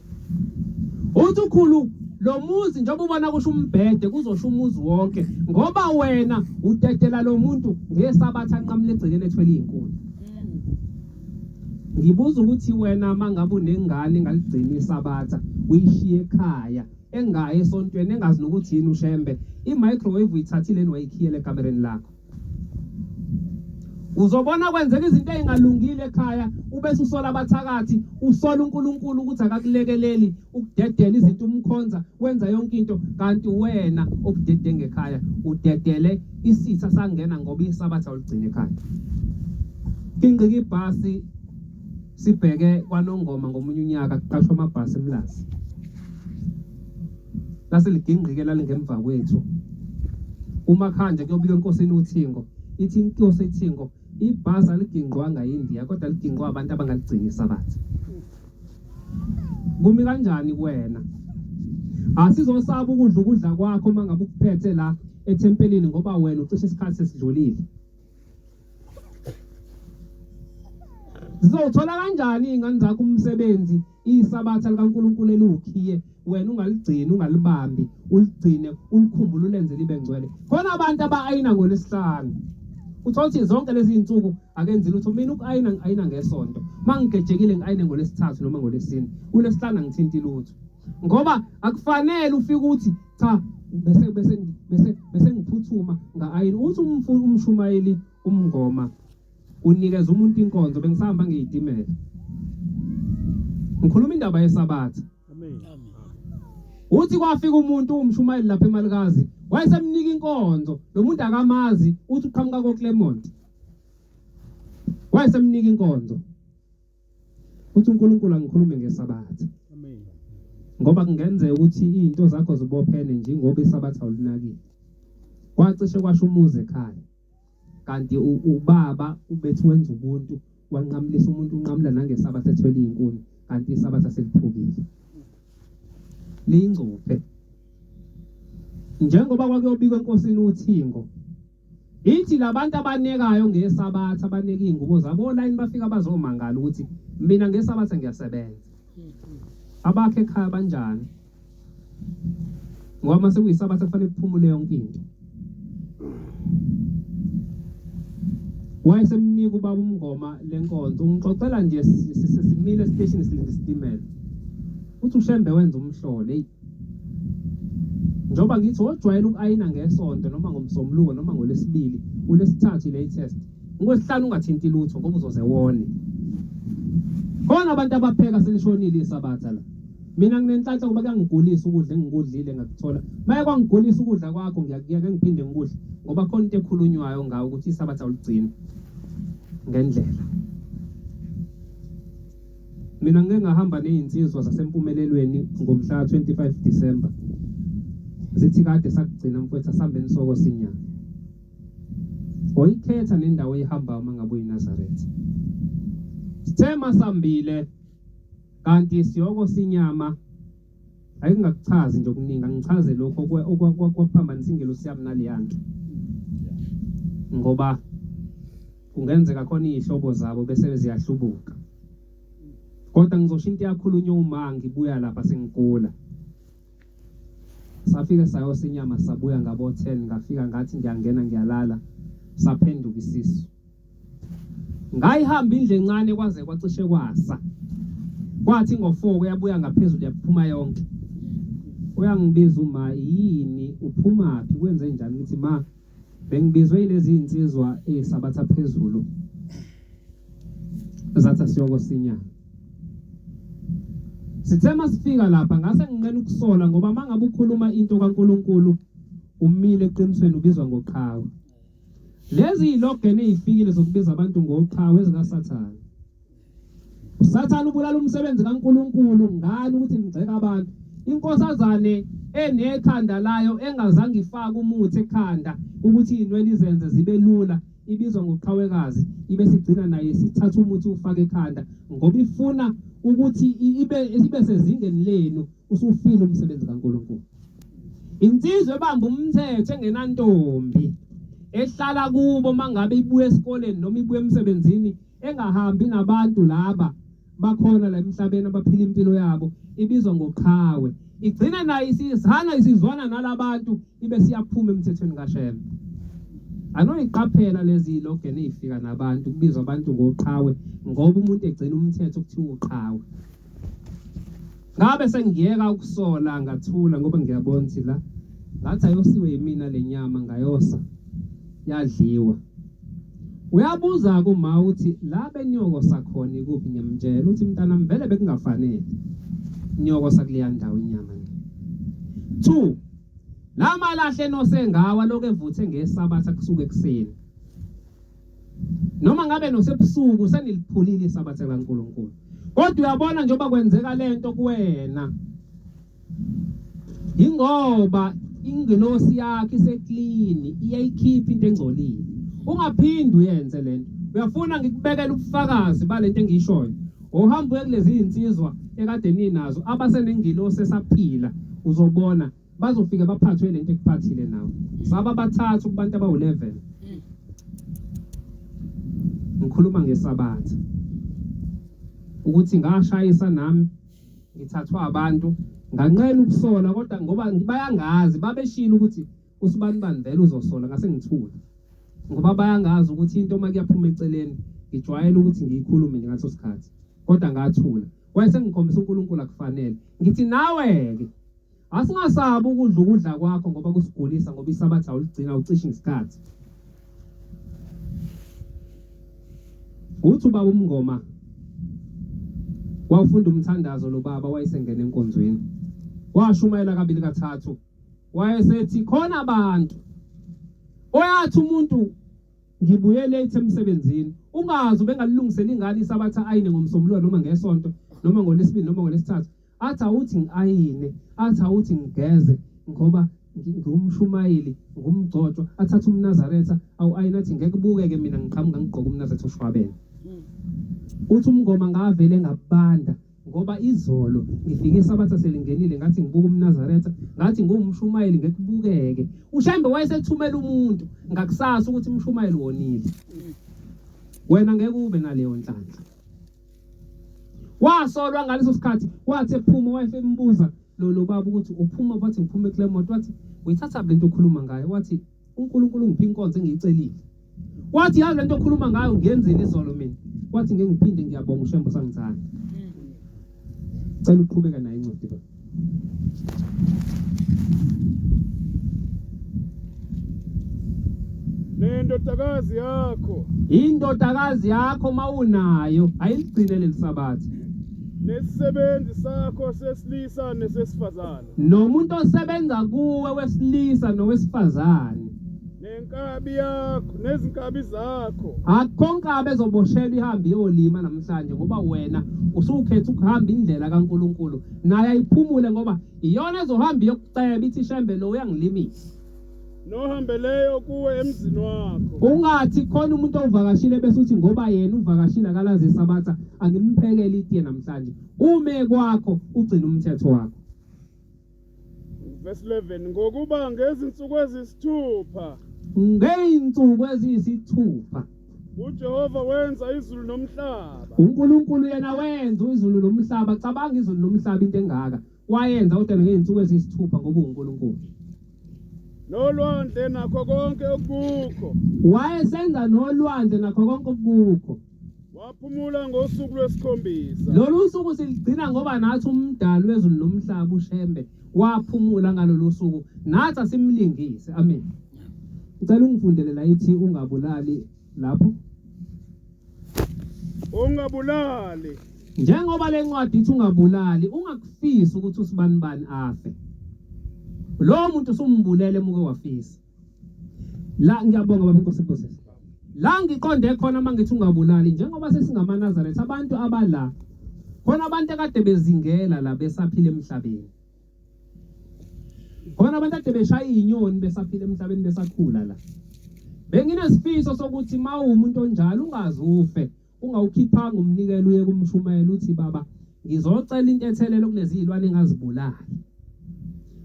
Speaker 3: Uthi ukhulu lo muzi njengoba ubona kusho umbhede kuzosho umuzi wonke ngoba wena udedela lo muntu ngesabatha anqamule egcekeni ethwele izinkuni. Ngibuza ukuthi wena mangabe unengane engaligcini isabatha uyishiye ekhaya engayi esontweni engazi nokuthi yini uShembe i-microwave uyithathile yini wayikhiyela ekamereni lakho uzobona kwenzeka izinto ezingalungile ekhaya ubese usola abathakathi usola uNkulunkulu ukuthi akakulekeleli ukudedela izinto umkhonza wenza yonke into kanti wena obudedenga ekhaya udedele isitha sangena ngoba isabatha uligcina ekhaya. Ingqika ibhasi sibheke kwaNongoma ngomunye unyaka kuqashwa amabhasi eMlazi. Lase ligingqike lalingemva kwethu. Uma khanje kuyobika enkosini uThingo, ithi inkosi iThingo ibhasi aligingqwanga yiNdiya kodwa ligingqwa abantu abangaligcini isabatha. Kumi kanjani kuwena? Asizosaba ukudla ukudla kwakho uma ngabe ukuphethe la ethempelini ngoba wena ucishe isikhathi sesidlulile. Zizowuthola kanjani iy'ngane zakho umsebenzi isabatha likaNkulunkulu eliwukhiye wena ungaligcini ungalibambi uligcine ulikhumbule ulenze libe ngcwele. Khona abantu aba-ayina ngoLwesihlanu uthola ukuthi zonke lezi zinsuku akenzi lutho. Mina uku-ayina ngi-ayina ngesonto, uma ngigejekile ngi-ayine ngoLwesithathu noma ngoLwesine, uLwesihlanu angithinti lutho ngoba akufanele ufike uthi cha bese bese bese bese ngiphuthuma nga-ayina. Uthi umshumayeli umngoma unikeza umuntu inkonzo, bengisahamba ngiyitimela ngikhuluma indaba yesabatha. Uthi kwafika umuntu umshumayeli lapha eMalukazi wayesemnika inkonzo, lo muntu akamazi, uthi uqhamuka koClermont, wayesemnika inkonzo. Uthi uNkulunkulu angikhulume ngesabatha ngoba kungenzeka ukuthi izinto zakho zibophene nje ngoba isabatha awulinakile. Kwacishe kwasho umuzi ekhaya kanti ubaba ubethi wenza ubuntu wanqamulisa umuntu unqamula nangesabatha ethwele izinkuni kanti isabatha seliphukile liyingcuphe. Njengoba kwakuyobikwa enkosini uThingo Ithi labantu abanekayo ngesabatha abaneka iy'ngubo zabo olayini bafika bazomangala ukuthi mina ngesabatha ngiyasebenza. Abakhe ekhaya banjani? Ngoba mase kuyisabatha kufanele kuphumule yonke into. Wayesemnika ubaba umngoma lenkonzo ungixoxela nje simile esiteshini silinde isitimela. Uthi uShembe wenza umhlolo eyi Njengoba ngithi wojwayela uku-ayina ngeSonto noma ngoMsombuluko noma ngoLwesibili, uLwesithathu i-latest. NgoLwesihlanu ungathinti lutho ngoba uzoze wone. Khona abantu abapheka selishonile isabatha la. Mina nginenhlanhla ngoba kuyangigulisa ukudla engikudlile ngakuthola. Maye kwangigulisa ukudla kwakho ngiyakuyeka ngiphinde ngikudle ngoba khona into ekhulunywayo ngawo ukuthi isabatha uligcina ngendlela. Mina ngike ngahamba nezinsizwa zaseMpumelelweni ngomhla 25 December. Zithi kade sakugcina mfwethu asihambeni soko sinyanga. Oyikhetha nendawo oyihambayo uma ngabe uyiNazaretha. Sithe masambile kanti siyoko sinyama ayingakuchazi nje okuningi angichaze lokho okwaphambanisa ingelosi yami naleya nto ngoba. Kungenzeka khona iy'hlobo zabo bese ziyahlubuka. Kodwa ngizosho into eyakhulunywa uma ngibuya lapha sengigula. Safike sayosa inyama sabuya ngabo 10 ngafika ngathi ngiyangena ngiyalala saphenduka isisu. Ngayihamba indle encane kwaze kwacishe kwasa. Kwathi ngo-4 kuyabuya ngaphezulu yaphuma yonke. Uyangibiza uma yini uphumaphi kwenze njani ngithi ma bengibizwe yilezi iy'nsizwa ey'sabatha phezulu zathi asiyokosa inyama. Sithe masifika lapha ngase nginqena ukusola ngoba mangabe ukhuluma into kaNkuluNkulu umile eqinisweni ubizwa ngoqhawe. Lezi yilogeni ezifikile zokubiza abantu ngoqhawe ezikaSathane. USathane ubulala umsebenzi kaNkuluNkulu ngani ukuthi ngigxeka abantu. Inkosazane enekhanda layo engazange ifake umuthi ekhanda ukuthi izinwele izenze zibe lula ibizwa ngoqhawekazi ibe sigcina naye sithatha umuthi ufake ekhanda ngoba ifuna ukuthi ibe ibe sezingeni lenu usufile umsebenzi kaNkuluNkulu. Insizwa ebamba umthetho engenantombi ehlala kubo mangabe ibuya esikoleni noma ibuya emsebenzini engahambi nabantu laba bakhona la emhlabeni abaphila impilo yabo ibizwa ngoqhawe igcine nayo isizana isizwana nalabantu ibe siyaphuma emthethweni kaShembe. Anoyiqaphela lezi logene ezifika nabantu kubizwa abantu ngoqhawe ngoba umuntu egcina umthetho kuthiwa uqhawe. Ngabe sengiyeka ukusola ngathula ngoba ngiyabona ukuthi la ngathi ayosiwe yimina le nyama ngayosa yadliwa. Uyabuza kuma uthi la benyokosa khona ikuphi ngiyamtshela uthi mntanami vele bekungafanele nyokosa kuleya ndawo inyama le. 2 la malahle nosengawa lokho evuthe ngesabatha kusuka ekuseni. Noma ngabe nosebusuku seniliphulile isabatha likaNkulunkulu. Kodwa uyabona njengoba kwenzeka lento kuwena. Ingoba ingelosi yakhe iseclean, iyayikhipha into engcolile. Ungaphindi uyenze lento. Uyafuna ngikubekele ubufakazi balento engiyishoyo. Ohamba uye kulezi zinsizwa ekade ninazo abasenengilosi esaphila uzobona bazofike baphathwe lento ekuphathile nawe saba bathathu kubantu abawu-11 ngikhuluma ngesabatha ukuthi ngashayisa nami ngithathwa abantu nganqena ukusola kodwa ngoba bayangazi babeshilo ukuthi usibanibani vele uzosola ngase ngithule ngoba bayangazi ukuthi into uma kuyaphuma eceleni ngijwayele ukuthi ngiyikhulume nje ngaso sikhathi kodwa ngathula wayesengikhombisa uNkulunkulu akufanele ngithi nawe-ke Asingasabi ukudla ukudla kwakho ngoba kusigulisa ngoba isabatha awuligcina ucishe ngesikhathi. Uthi ubaba uMngoma wawufunda umthandazo lo baba wayesengena enkonzweni. Washumayela kabili kathathu. Wayesethi khona abantu oyathi umuntu ngibuye late emsebenzini ungazi ubengalilungisela ingane isabatha ayine ngomsombuluko noma ngesonto noma ngolesibili noma ngolesithathu Athi awuthi ngi-ayine, athi awuthi ngigeze ngoba ngiwumshumayeli, ngumgcotshwa, athathe umNazaretha awu-ayine athi ngeke kubukeke mina ngiqhamuka ngigqoke umNazaretha oshwabene. Uthi umngoma ngavele ngabanda ngoba izolo ngifike isabatha selingenile ngathi ngibuka umNazaretha ngathi ngiwumshumayeli ngeke kubukeke. UShembe wayesethumela umuntu ngakusasa ukuthi umshumayeli wonile. Wena ngeke ube naleyo nhlanhla. Wasolwa ngaleso sikhathi wathi ephuma wayefembuza lo lo baba ukuthi uphuma wathi ngiphume kule moto wathi uyithatha lento okhuluma ngayo wathi uNkulunkulu ungiphe inkonzo engiyicelile wathi yazi lento okhuluma ngayo ngiyenzile izolo mina wathi ngeke ngiphinde ngiyabonga uShembe usangithanda cela uqhubeka nayo incwadi baba
Speaker 1: Nendodakazi yakho.
Speaker 3: Indodakazi yakho mawunayo ayiligcine leli sabatha.
Speaker 1: Nesisebenzi sakho sesilisa nesesifazane.
Speaker 3: Nomuntu osebenza kuwe wesilisa nowesifazane.
Speaker 1: Nenkabi yakho nezinkabi zakho.
Speaker 3: Akukho nkabi ezoboshelwa ihambe iyolima namhlanje ngoba wena usukhetha ukuhamba indlela kaNkulunkulu naye ayiphumule ngoba iyona ezohamba iyokuceba ithi Shembe lo uyangilimisa.
Speaker 1: Nohambeleyo kuwe emzini wakho.
Speaker 3: Ungathi khona umuntu ovakashile bese uthi ngoba yena uvakashile akalazi isabatha angimphekele itiye namhlanje. Ume kwakho ugcine umthetho wakho.
Speaker 1: Verse 11 Ngokuba ngezinsuku ezisithupha
Speaker 3: Ngeyinsuku eziyisithupha.
Speaker 1: UJehova wenza izulu nomhlaba.
Speaker 3: UNkulunkulu yena wenza izulu nomhlaba. Cabanga izulu nomhlaba into engaka. Wayenza kodwa ngey'nsuku eziyisithupha ngoba uwuNkulunkulu.
Speaker 1: Nolwandle nakho konke okukho.
Speaker 3: Wayesenza nolwandle nakho konke okukho.
Speaker 1: Waphumula ngosuku lwesikhombisa.
Speaker 3: Lolu suku siligcina ngoba nathi umdali wezulu nomhlaba uShembe waphumula ngalolu suku. Nathi asimlingise. Amen. Ngicela ungifundele la ithi ungabulali lapho.
Speaker 1: Ungabulali.
Speaker 3: Njengoba le ncwadi ithi ungabulali, ungakufisi ukuthi usibanibani afe. Lowo muntu usumbulele emuke wafisa. La ngiyabonga baba inkosi ibusise. La ngiqonde khona uma ngithi ungabulali njengoba sesingamaNazaretha abantu abala khona abantu ekade bezingela la besaphila emhlabeni. Khona abantu ade beshaya izinyoni besaphila emhlabeni besakhula la. Benginesifiso sokuthi mawumuntu onjalo ungaze ufe ungawukhiphanga umnikelo uye kumshumayela uthi baba ngizocela intethelelo kulezi zilwane engazibulali.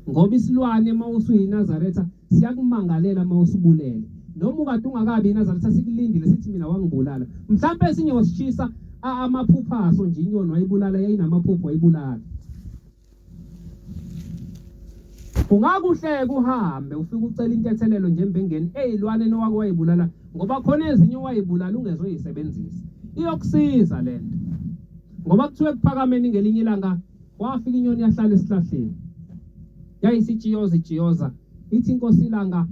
Speaker 3: Ngoba isilwane uma usuyiNazaretha siyakumangalela uma usubulele. Noma ukade ungakabi iNazaretha sikulindile sithi mina wangibulala. Mhlampe esinye wasishisa amaphupho aso nje inyoni wayibulala yayinamaphupho wayibulala. Ungakuhleka uhambe ufike ucela intethelelo nje embengeni eyilwaneni owake wayibulala ngoba khona ezinye owayibulala ungezoyisebenzisa. Iyokusiza lento. Ngoba kuthiwa ekuphakameni ngelinye ilanga wafika inyoni yahlala esihlahleni. Yayisitshiyoza itshiyoza ithi inkosi ilanga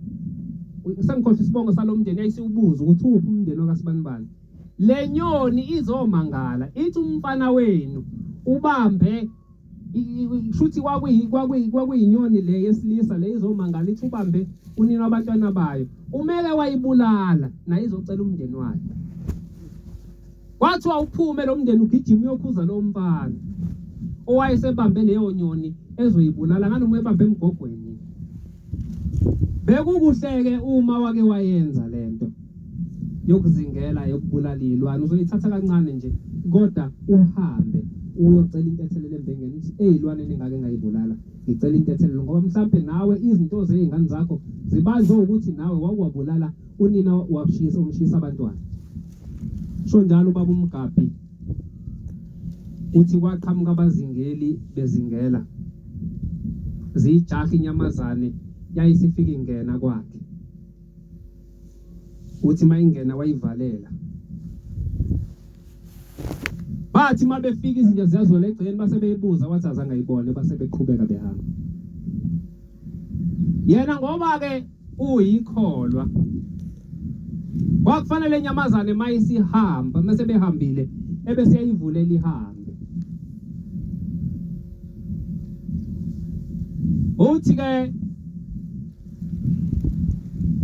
Speaker 3: sengikhohlwa isibongo salomndeni yayisiwubuza ukuthi uphi umndeni wakasibanibani. Le nyoni izomangala ithi umfana wenu ubambe shuthi kwakuyinyoni le yesilisa le izomangala ithi ubambe unina wabantwana bayo umele wayibulala naye izocela umndeni wayo kwathiwa uphume lo mndeni ugijima uyokhuza lo mfana owayesebambe leyo nyoni ezoyibulala nganoma ebambe emgogweni bekukuhleke uma wake wayenza lento yokuzingela yokubulala iy'lwane uzoyithatha kancane nje kodwa uhambe uyocela intethelelo embengeni uthi ey'lwaneni engake ngayibulala ngicela intethelelo ngoba mhlampe nawe izinto zey'ngane zakho zibanjwe ukuthi nawe wakwabulala unina washisa umshisa abantwana sho njalo ubaba umgabhi uthi kwaqhamuka abazingeli bezingela ziyijaha inyamazane yayisifika ingena kwakhe Uthi mayingena wayivalela. Bathi uma befika izinja ziyazola egcekeni base beyibuza wathi azange ayibone base beqhubeka behamba. Yena ngoba ke uyikholwa kwakufanele inyamazane mayisihamba mase behambile ebese yayivulela ihambe. Uthi ke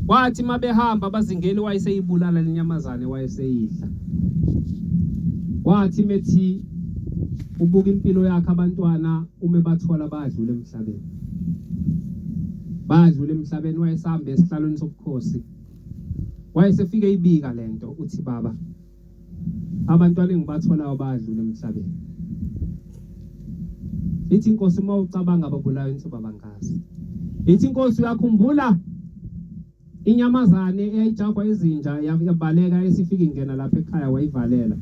Speaker 3: Kwathi uma behamba abazingeli wayeseyibulala lenyamazane wayeseyidla. Wathi methi ubuka impilo yakhe abantwana uma ebathola badlula emhlabeni. Badlula emhlabeni wayesahamba esihlalweni sobukhosi. Wayesefike ibika lento uthi baba Abantwana engibatholayo bayadlula emhlabeni. Ithi inkosi uma ucabanga ababulayo nithi baba ngazi. Ithi inkosi uyakhumbula inyamazane eyayijahwa izinja yabaleka esifika ingena lapha ekhaya wayivalela.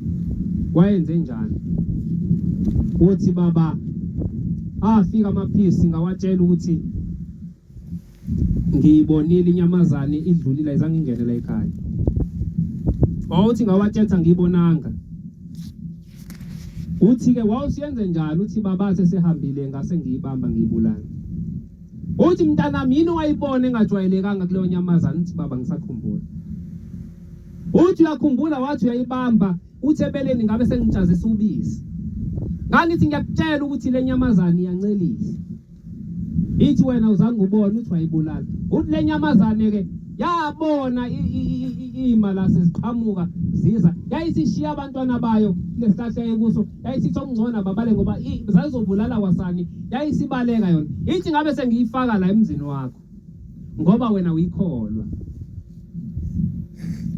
Speaker 3: Wayenze njani? Uthi baba afika amaphisi ngawatshela ukuthi Ngiyibonile inyamazane idlulile ayizange ingene la ekhaya. Wawuthi ngawatshetha ngiyibonanga. Uthi-ke wawusiyenze njani uthi babathe sehambile ngase ngiyibamba ngiyibulala. Uthi mntanami yini owayibona engajwayelekanga kuleyo nyamazane uthi baba ngisakhumbula. Uthi uyakhumbula wathi uyayibamba uthi ebeleni ngabe sengitshazisa ubisi. Ngangithi ngiyakutshela ukuthi le nyamazane iyancelisa. Ithi wena uzange ubone uthi wayibulala. Uthi le nyamazane ke yabona ima la seziqhamuka ziza yayisishiya abantwana bayo lesihlahla ekuso yayisithi okungcono babale ngoba zazizobulala kwasani yayisibaleka yona ithi ngabe sengiyifaka la emzini wakho ngoba wena uyikholwa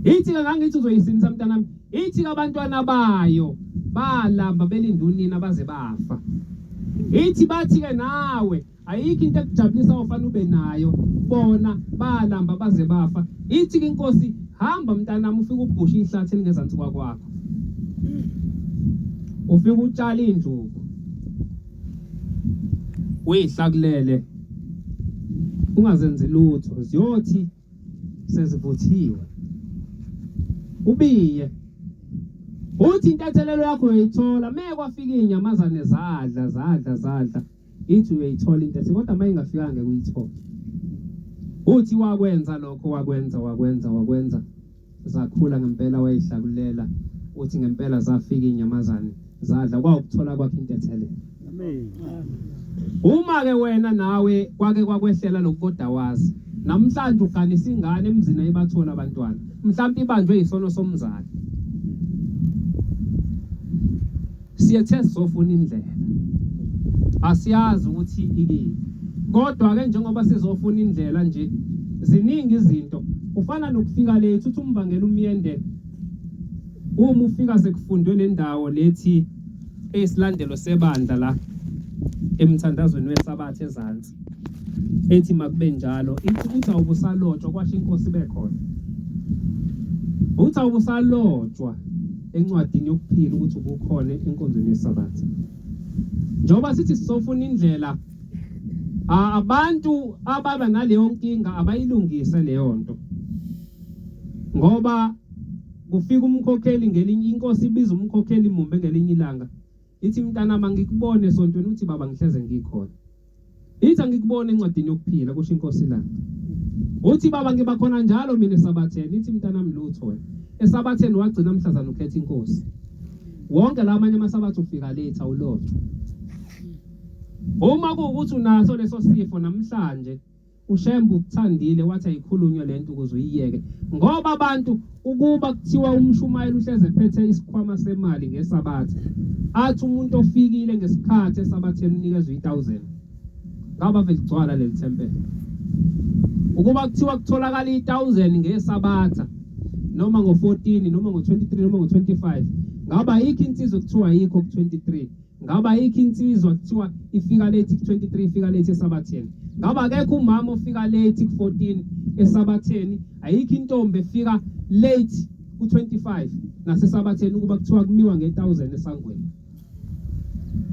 Speaker 3: ithi ke ngangithi uzoyisindisa mntanami ithi ke abantwana bayo balamba belinda unina baze bafa ithi bathi ke nawe ayikho into ekujabulisa ofanele ube nayo bona balamba baze bafa ithi ke inkosi Hamba mntanami ufike ubhushe ihlathi elingezansi kwakwakho. Ufike utshala indlubu. Uyihlakulele. Ungazenzi lutho ziyothi sezivuthiwe. Ubiye. Uthi intethelelo yakho uyayithola meke kwafika izinyamazane zadla zadla zadla. Ithi uyayithola into ethi kodwa uma ingafikanga ngeke uyithole. Uthi wakwenza lokho wakwenza wakwenza wakwenza zakhula ngempela wayihlakulela uthi ngempela zafika inyamazane zadla kwawukuthola kwakhe intethelelo.
Speaker 1: Amen.
Speaker 3: Uma ke wena nawe kwake kwakwehlela lokhu kodwa wazi namhlanje uganisa ingane emzini ayibathola abantwana mhlawumbe ibanjwe isono somzali. Siyethe sizofuna indlela. Asiyazi ukuthi ikiphi. Kodwa ke njengoba sizofuna indlela nje ziningi izinto kufana nokufika lethu uthi umvangeli umyende uma ufika sekufundwe le ndawo lethi eyisilandelo sebandla la emthandazweni wesabatha ezansi ethi makube njalo ithi uthi awubusalotshwa kwasho inkosi bekhona uthi awubusalotshwa encwadini yokuphila ukuthi ubukhona enkonzweni yesabatha njengoba sithi sizofuna indlela abantu ababa naleyo nkinga abayilungise leyo nto ngoba kufika umkhokheli ngelinye inkosi ibiza umkhokheli mumbe ngelinye ilanga ithi mntanami angikubone esontweni uthi baba ngihleze ngikhona Ithi angikuboni encwadini yokuphila kusho inkosi ilanga. Uthi baba ngiba khona njalo mina esabatheni ithi mntanami lutho wena. Esabatheni wagcina mhlazana ukhetha inkosi. Wonke la amanye amasabatha ufika late awulotshwa. Uma kuwukuthi unaso leso sifo namhlanje uShembe ukuthandile wathi ayikhulunywe lento ukuze uyiyeke ngoba abantu ukuba kuthiwa umshumayeli uhleze ephethe isikhwama semali ngesabatha athi umuntu ofikile ngesikhathi esabatheni unikezwe i-1000 ngaba vele ligcwala leli thempeli ukuba kuthiwa kutholakala i-1000 ngesabatha noma ngo-14 noma ngo-23 noma ngo-25 ngaba ayikho insizwa kuthiwa ayikho ku-23 Ngabe ayikho insizwa kuthiwa ifika late ku-23 ifika late esabatheni. Ngabe akekho umama ofika late ku-14 esabatheni, ayikho intombi efika late ku-25 nasesabatheni ukuba kuthiwa kumiwa nge-1000 esangweni.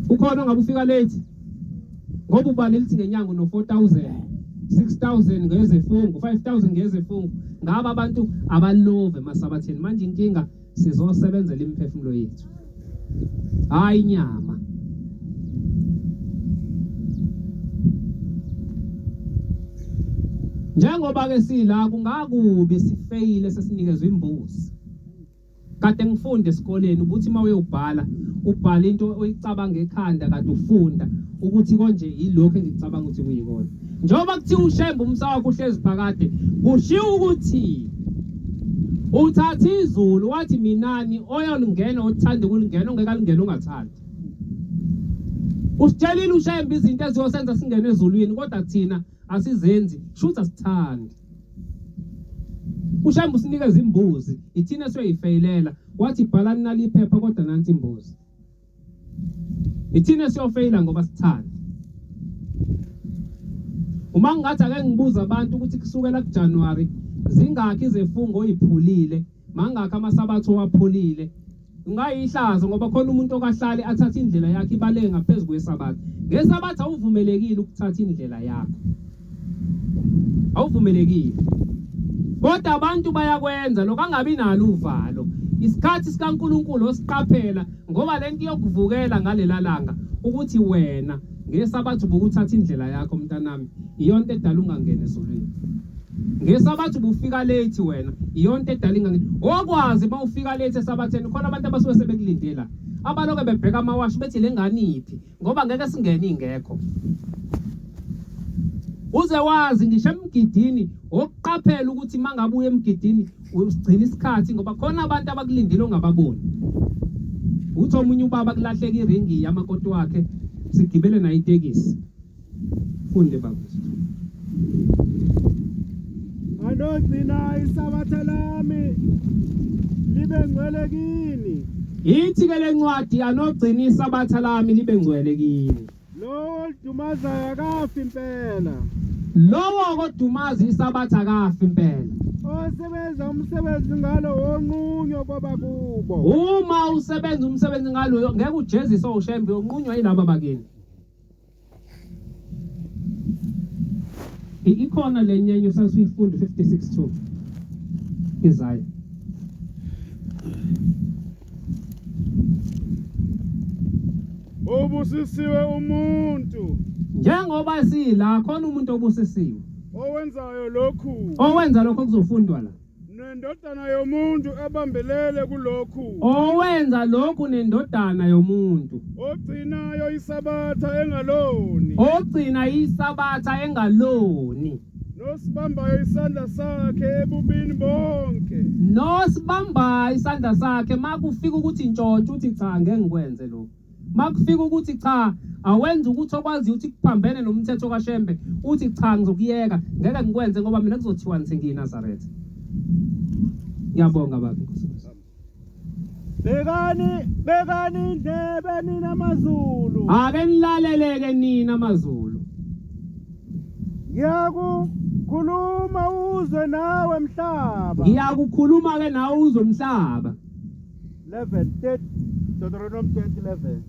Speaker 3: Ukhona ongabe ufika late? Ngoba ubala elithi ngenyanga uno-4000, 6000 ngezefungo, 5000 ngezefungo. Ngabe abantu abalove emasabatheni. Manje inkinga sizosebenzela imiphefumulo yethu hayi inyama njengoba ke sila kungakubi sifeyile sesinikezwe imbuzi kade ngifunda esikoleni ukuthi uma uyobhala ubhala into oyicabanga ekhanda kade ufunda ukuthi konje yilokho engicabanga ukuthi kuyikona Njengoba kuthiwa uShembe umsa wakho uhlezi phakade, kushiwo ukuthi uthatha izulu wathi minani oyolingena othanda ukulingena ongeke alingene ungathandi. Usitshelile uShembe izinto eziyosenza singene ezulwini kodwa thina asizenzi, shuthi asithandi. UShembe usinikeza imbuzi, ithina siyoyifeyilela. Wathi bhalani nali iphepha kodwa nansi imbuzi. Ithina siyofeyila ngoba sithanda. Uma ngingathi ake ngibuze abantu ukuthi kusukela kuJanuary zingakhi izifungo oyiphulile, mangakhi amasabatha owaphulile. Ungayihlazo ngoba khona umuntu okahlale athathe indlela yakhe ibaleke ngaphezu kwesabatha. Ngesabatha awuvumelekile ukuthatha indlela yakho. Awuvumelekile. Kodwa abantu bayakwenza lokho angabi nalo uvalo. Isikhathi sikaNkulunkulu osiqaphela ngoba lento iyokuvukela ngalela langa ukuthi wena ngesabatha ubukuthatha indlela yakho mntanami iyonto edala ungangeni ezulwini. Ngesabatha ubufika late wena iyonto edala ingangeni. Okwazi uma ufika late esabatheni khona abantu abasuke sebekulindela. Abaloke bebheka amawashi bethi lengane iphi ngoba ngeke singene ingekho uze wazi ngisho emgidini okuqaphela ukuthi mangabe uye emgidini usigcina isikhathi ngoba khona abantu abakulindile ongababoni uthi omunye ubaba kulahleka iringi yamakoti wakhe sigibele naye itekisi Funde baba.
Speaker 1: Anogcina isabatha lami libe ngcwele kini.
Speaker 3: Ithi ke lencwadi anogcina isabatha lami libe ngcwele kini.
Speaker 1: Lowo olidumazayo akafi impela.
Speaker 3: Lowo kodumaza isabatha akafi impela.
Speaker 1: Osebenza umsebenzi ngalo wonqunywa kwabakubo.
Speaker 3: Uma usebenza umsebenzi ngalo ngeke ujeziswe uShembe, unqunywa yilaba bakini. Ikhona le nyenye usasuyifunda 56:2 Isaiah.
Speaker 1: Ubusisiwe umuntu
Speaker 3: Njengoba sila khona umuntu obusisiwe
Speaker 1: owenzayo lokhu,
Speaker 3: owenza lokho kuzofundwa la,
Speaker 1: nendodana yomuntu ebambelele kulokhu,
Speaker 3: owenza lokhu nendodana yomuntu,
Speaker 1: ogcinayo isabatha engaloni,
Speaker 3: ogcina isabatha engaloni,
Speaker 1: nosibambayo isandla sakhe ebubini bonke,
Speaker 3: nosibambayo isandla sakhe makufika ukuthi ntshontsho uthi cha ngeke ngikwenze lokhu, makufika ukuthi cha awenze ukuthi okwaziyo ukuthi kuphambene nomthetho kaShembe uthi cha ngizokuyeka ngeke ngikwenze ngoba mina kuzothiwa nithi ngiyiNazaretha. Ngiyabonga baba Nkosi.
Speaker 1: Bekani, bekani indlebe nina maZulu.
Speaker 3: Ake nilaleleke nina maZulu.
Speaker 1: Ngiyakukhuluma uzwe nawe mhlaba.
Speaker 3: Ngiyakukhuluma ke nawe uzwe mhlaba.
Speaker 1: 11 30 Deuteronomy 20:11.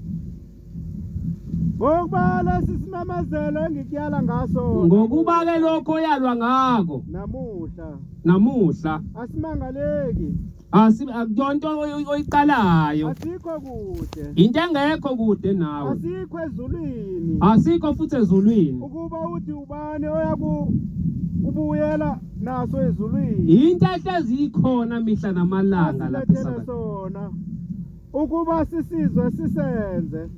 Speaker 1: Ngokuba lesi simemezelo engikuyala ngaso,
Speaker 3: Ngokuba ke lokho oyalwa ngako
Speaker 1: namuhla,
Speaker 3: namuhla,
Speaker 1: asimangaleki,
Speaker 3: akuyonto oyiqalayo,
Speaker 1: asikho kude,
Speaker 3: into engekho kude nawe,
Speaker 1: asikho ezulwini,
Speaker 3: asikho futhi ezulwini,
Speaker 1: ukuba uthi ubani oyaku ubuyela naso ezulwini,
Speaker 3: into ehlezi ikhona mihla namalanga lapha
Speaker 1: asilethele
Speaker 3: eSabatha
Speaker 1: sona ukuba sisizwe sisenze.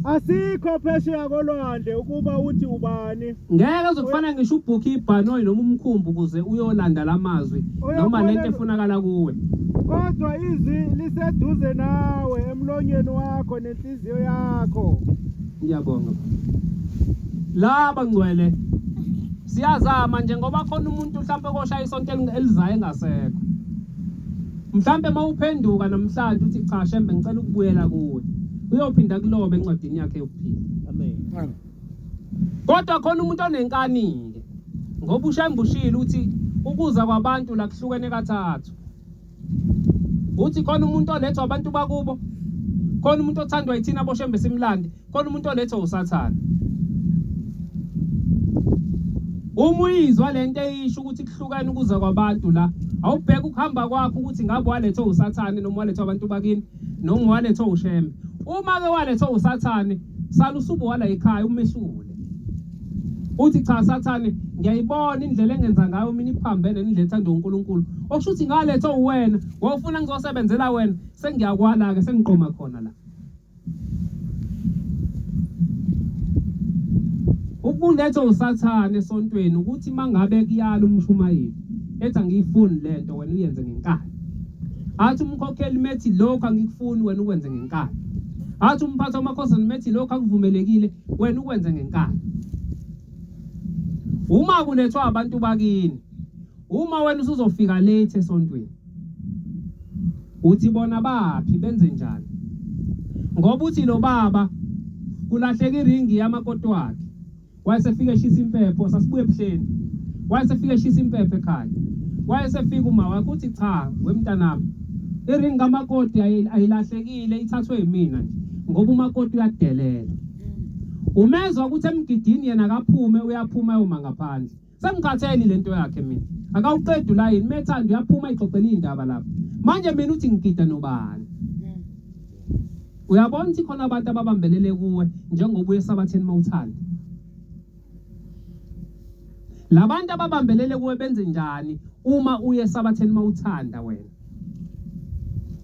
Speaker 1: Asikho phesheya kolwandle ukuba uthi ubani
Speaker 3: ngeke uzokufana ngisho ubhukhe ibhanoyi noma umkhumbi ukuze uyolanda lamazwi noma lento efunakala kuwe,
Speaker 1: kodwa izwi liseduze nawe emlonyeni wakho nenhliziyo yakho.
Speaker 3: Ngiyabonga. Laba ngcwele siyazama nje ngoba khona umuntu mhlawumbe koshaya isonto elizayo engasekho. Mhlawumbe mawuphenduka namhlanje uthi cha Shembe ngicela ukubuyela kuwe, uyophinda kulobe encwadini yakhe yokuphila.
Speaker 1: Amen.
Speaker 3: Kodwa khona umuntu onenkani-ke, ngoba uShembe ushilo ukuthi ukuza kwabantu la kuhlukene kathathu. Uthi khona umuntu olethwa abantu bakubo, khona umuntu othandwa yithina boShembe simlande, khona umuntu olethwa uSathane. Uma uyizwa lento eyisho ukuthi kuhlukene ukuza kwabantu la, awubheke ukuhamba kwakho ukuthi ngabe walethwa uSathane noma walethwa abantu bakini noma walethwa uShembe. Uma ke walethwa uSathane, sala usubu wala ekhaya umehlule. Uthi cha Sathane, ngiyayibona indlela engenza ngayo mina iphambene nendlela ethandwa uNkulunkulu. Okusho ukuthi ngalethwa uwena, wawufuna ngizosebenzela wena, sengiyakwala ke sengiqoma khona la. Ukulethwa uSathane esontweni ukuthi mangabe kuyala umshumayeli ethi angiyifuni lento, wena uyenze ngenkani. Athi umkhokheli methi lokho angikufuni, wena ukwenze ngenkani. Athi umphathi wamakhosana methi lokho akuvumelekile, wena ukwenze ngenkani. Uma kulethwa abantu bakini, uma wena usuzofika late esontweni, uthi bona baphi, benze njani? Ngoba uthi lo baba kulahleka iringi yamakoti wakhe, wayesefika eshisa impepho, sasibuye ebuhleni, wayesefika eshisa impepho ekhaya, wayesefika uma wakhe uthi cha wemntanami, iringi kamakoti ayilahlekile, ithathwe yimina nje, ngoba umakoti uyadelela. Umezwa ukuthi emgidini yena akaphume, uyaphuma uma ngaphandle. Sengikhathele lento yakhe mina, akawuqedi ulayini, methanda uyaphuma ixoxela iy'ndaba lapha. Manje mina uthi ngigida nobani? Uyabona ukuthi khona abantu ababambelele kuwe njengoba uye esabatheni mawuthanda. Labantu ababambelele kuwe benze njani uma uye esabatheni mawuthanda wena?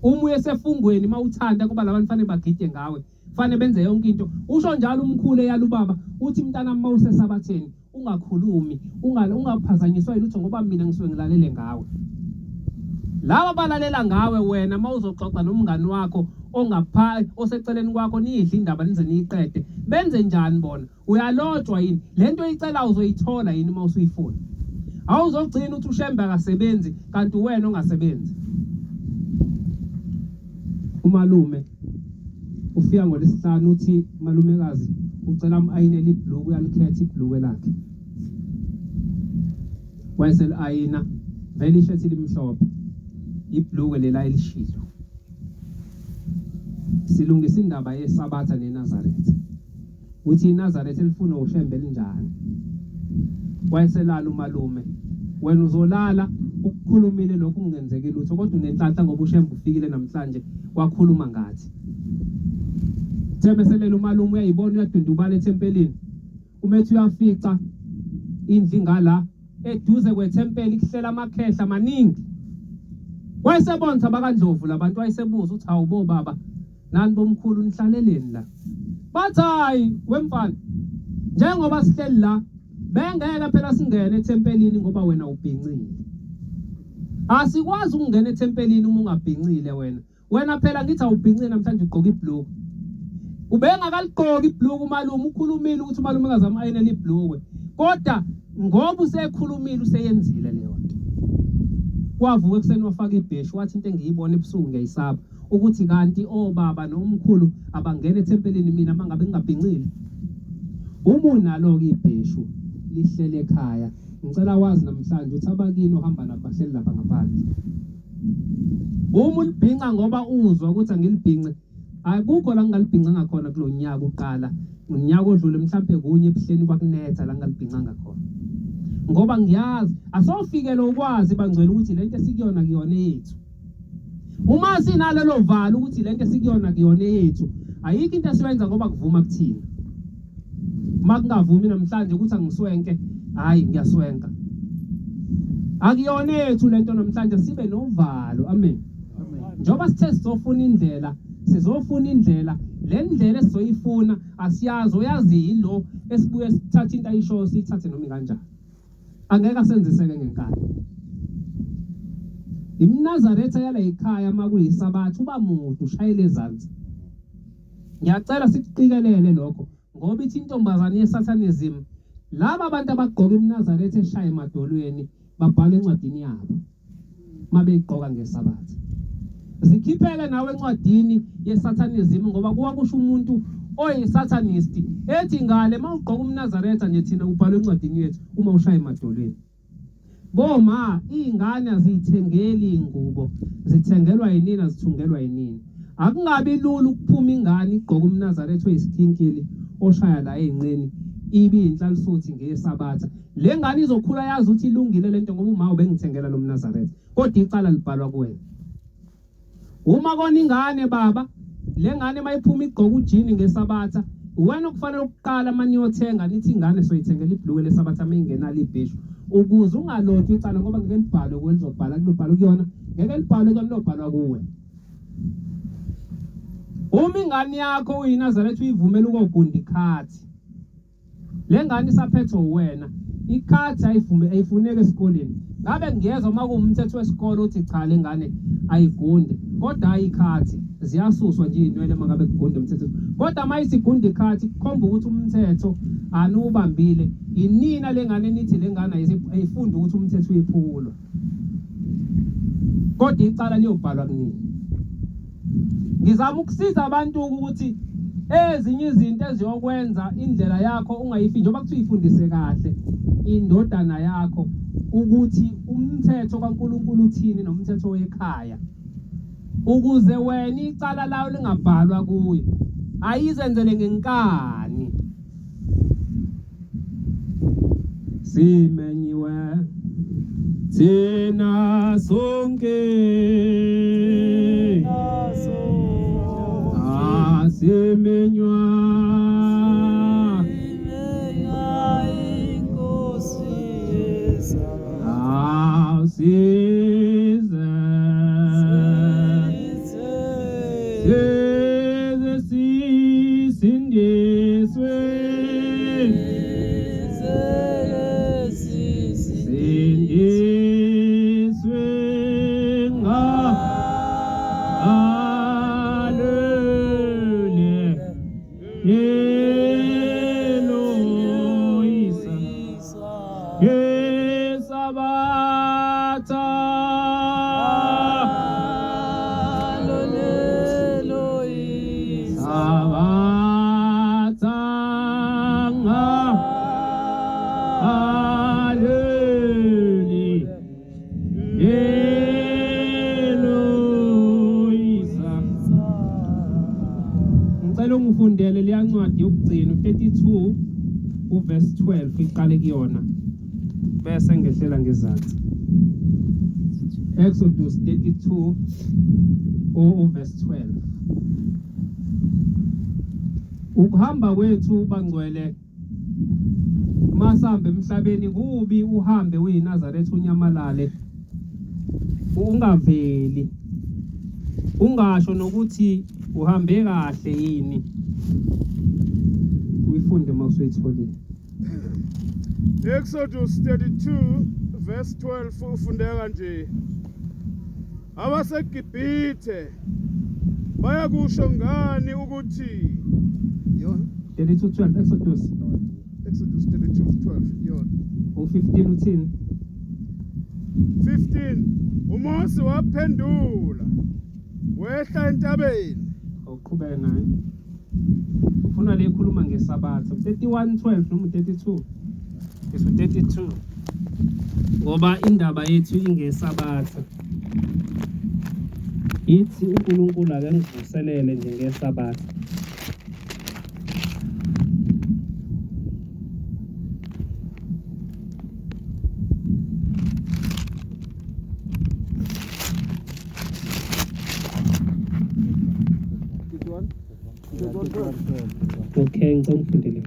Speaker 3: Uma uye esefungweni mawuthanda, kuba labantu fanele bagide ngawe, fanele benze yonke into. Usho njalo umkhulu eyala ubaba, uthi mntanami mawusesabatheni ungakhulumi, ungaphazanyiswa yilutho, ngoba mina ngisuke ngilalele ngawe. Laba balalela ngawe wena mawuzoxoxa nomngani wakho ongapha oseceleni kwakho, niyidle indaba nize niyiqede. Benze njani bona? Uyalotshwa yini? Lento oyicela uzoyithola yini uma usuyifuna? Awuzogcina uthi uShembe akasebenzi kanti wena ongasebenzi. Umalume ufika ngolesihlanu uthi malumekazi ucela am-ayinele ibhluku, uyalikhetha ibhluku lakhe, wayeseli-ayina. Vele ishethi limhlophe. Ibhulukwe lela elishilo. Silungisa indaba yeSabatha neNazaretha. Uthi iNazaretha elifuna uShembe elinjani? Wayeselala umalume. Wena uzolala ukukhulumile lokhu kungenzeki lutho kodwa unenhlanhla ngoba uShembe ufikile namhlanje wakhuluma ngathi. Thembe selele umalume uyayibona uyadundubala ethempelini. Umethi uyafica indlu ngala eduze kwethempeli kuhlela amakhehla maningi. Wayesebonisa abakaNdlovu labantu wayesebuza ukuthi hawu bo baba nani bomkhulu nihlaleleni la. Bathi hayi wemfana njengoba sihleli la bengeke phela singene ethempelini ngoba wena ubhincile. Asikwazi ukungena ethempelini uma ungabhincile wena. Wena phela ngithi awubhincile namhlanje ugqoka ibhluku. Ubengakaligqoki ibhluku umalume ukhulumile ukuthi umalume engazama ayinele ibhluku. Kodwa ngoba usekhulumile useyenzile leyo nto. Kwavuka ekuseni wafaka ibheshu wathi into engiyibona ebusuku ngiyayisaba ukuthi kanti obaba nomkhulu abangena ethempelini mina mangabe ngingabhincile. Uma unalo-ke ibheshu lihlele ekhaya ngicela wazi namhlanje ukuthi abakini ohamba nabo bahleli lapha ngaphandle. Uma ulibhinca ngoba uzwa ukuthi angilibhince, akukho la ngingalibhincanga khona kulo nyaka uqala. Unyaka odlule mhlampe kunye ebuhleni kwakunetha la ngingalibhincanga khona. Ngoba ngiyazi asofikele ukwazi bangcwele ukuthi lento esikuyona kuyona eyethu. Uma sinalelo valo ukuthi lento esikuyona kuyona eyethu, ayikho into esiyenza ngoba kuvuma kuthina. Uma kungavumi namhlanje ukuthi angiswenke, hayi ngiyaswenka. Akuyona ethu lento namhlanje sibe novalo. Amen. Njengoba sithe sizofuna indlela, sizofuna indlela, le ndlela esizoyifuna asiyazi, oyazi yilo esibuye sithathe into ayishoyo siyithathe noma ikanjani. Angeke asenziseke ngenkani. ImNazaretha yala ekhaya uma kuyisabatha uba mude ushayele ezansi. Ngiyacela sikuqikelele lokho ngoba ithi intombazane ye-satanism laba abantu abagqoka iMnazaretha eshaya emadolweni babhala encwadini yabo mabeyigqoka ngesabatha. Zikhiphele nawe encwadini ye-satanism ngoba kuwa kusho umuntu oyi-satanist ethi ngale uma ugqoka umnazaretha nje thina ubhalwe encwadini yethu uma ushaya emadolweni. Boma iy'ngane aziyithengeli iy'ngubo zithengelwa yinina zithungelwa yinina. Akungabi lula ukuphuma ingane igqoke umNazaretha oyisikhinkili oshaya la ey'nqeni ibe iyinhlalisuthi ngeSabatha. Le ngane izokhula yazi ukuthi ilungile lento ngoba uma ubengithengela lo mNazaretha. Kodwa icala libhalwa kuwena. Uma kona ingane baba, le ngane mayiphuma igqoka ujini ngeSabatha, uwena okufanele ukuqala uma niyothenga nithi ingane soyithengela ibhulukwe leSabatha uma ingenalo ibheshu ukuze ungalotshwa icala ngoba ngeke libhalwe kuwe lizobhala kulobhalwe kuyona ngeke libhalwe kuyona lobhalwa kuwe. Uma ingane yakho uyiNazaretha uyivumela ukogunda ikhathi Le ngane isaphethwe uwena. Ikhathi ayivume ayifuneki esikoleni. Ngabe ngiyezwa uma kuwumthetho wesikole uthi cha le ngane ayigunde. Kodwa hayi ikhathi ziyasuswa nje izinwele uma ngabe kugunda umthetho. Kodwa uma isigunda ikhathi kukhomba ukuthi umthetho aniwubambile. Inina le ngane nithi le ngane ayifundi ukuthi umthetho uyephulwa. Kodwa icala liyobhalwa kunini. Ngizama ukusiza abantu ukuthi ezinye izinto eziyokwenza indlela yakho ungayifi njengoba kuthiwa ifundise kahle indodana yakho ukuthi umthetho kaNkulunkulu uthini nomthetho wekhaya ukuze wena icala lawo lingabhalwa kuye ayizenzele ngenkani Simenyiwe thina sonke asimenywa asize size sisindiswe sindiswe ngalule eloyisa ngesabatha sabatha Ngicela ungifundele leya ncwadi yokugcina u-32 uverse 12 iqale kuyona bese ngehlela ngezansi. Exodus 32 uverse 12. Ukuhamba kwethu bangcwele masihamba emhlabeni kubi uhambe uyiNazaretha unyamalale ungaveli ungasho nokuthi uhambe kahle yini uyifunde uma usuyitholile.
Speaker 1: Exodus 32 verse 12 ufundeka nje. AbaseGibhithe bayakusho ngani ukuthi yona
Speaker 3: 32:12 Exodus.
Speaker 1: Exodus 32:12 yona.
Speaker 3: U15 uthini?
Speaker 1: 15 uMose waphendula wehla entabeni.
Speaker 3: Awuqhubeke naye. Ufuna le ikhuluma ngeSabatha 31:12 noma 32? Isu 32. Ngoba indaba yethu ingeSabatha. Ithi uNkulunkulu ake ngivuselele nje ngeSabatha. Okay, ngicela ungifundele.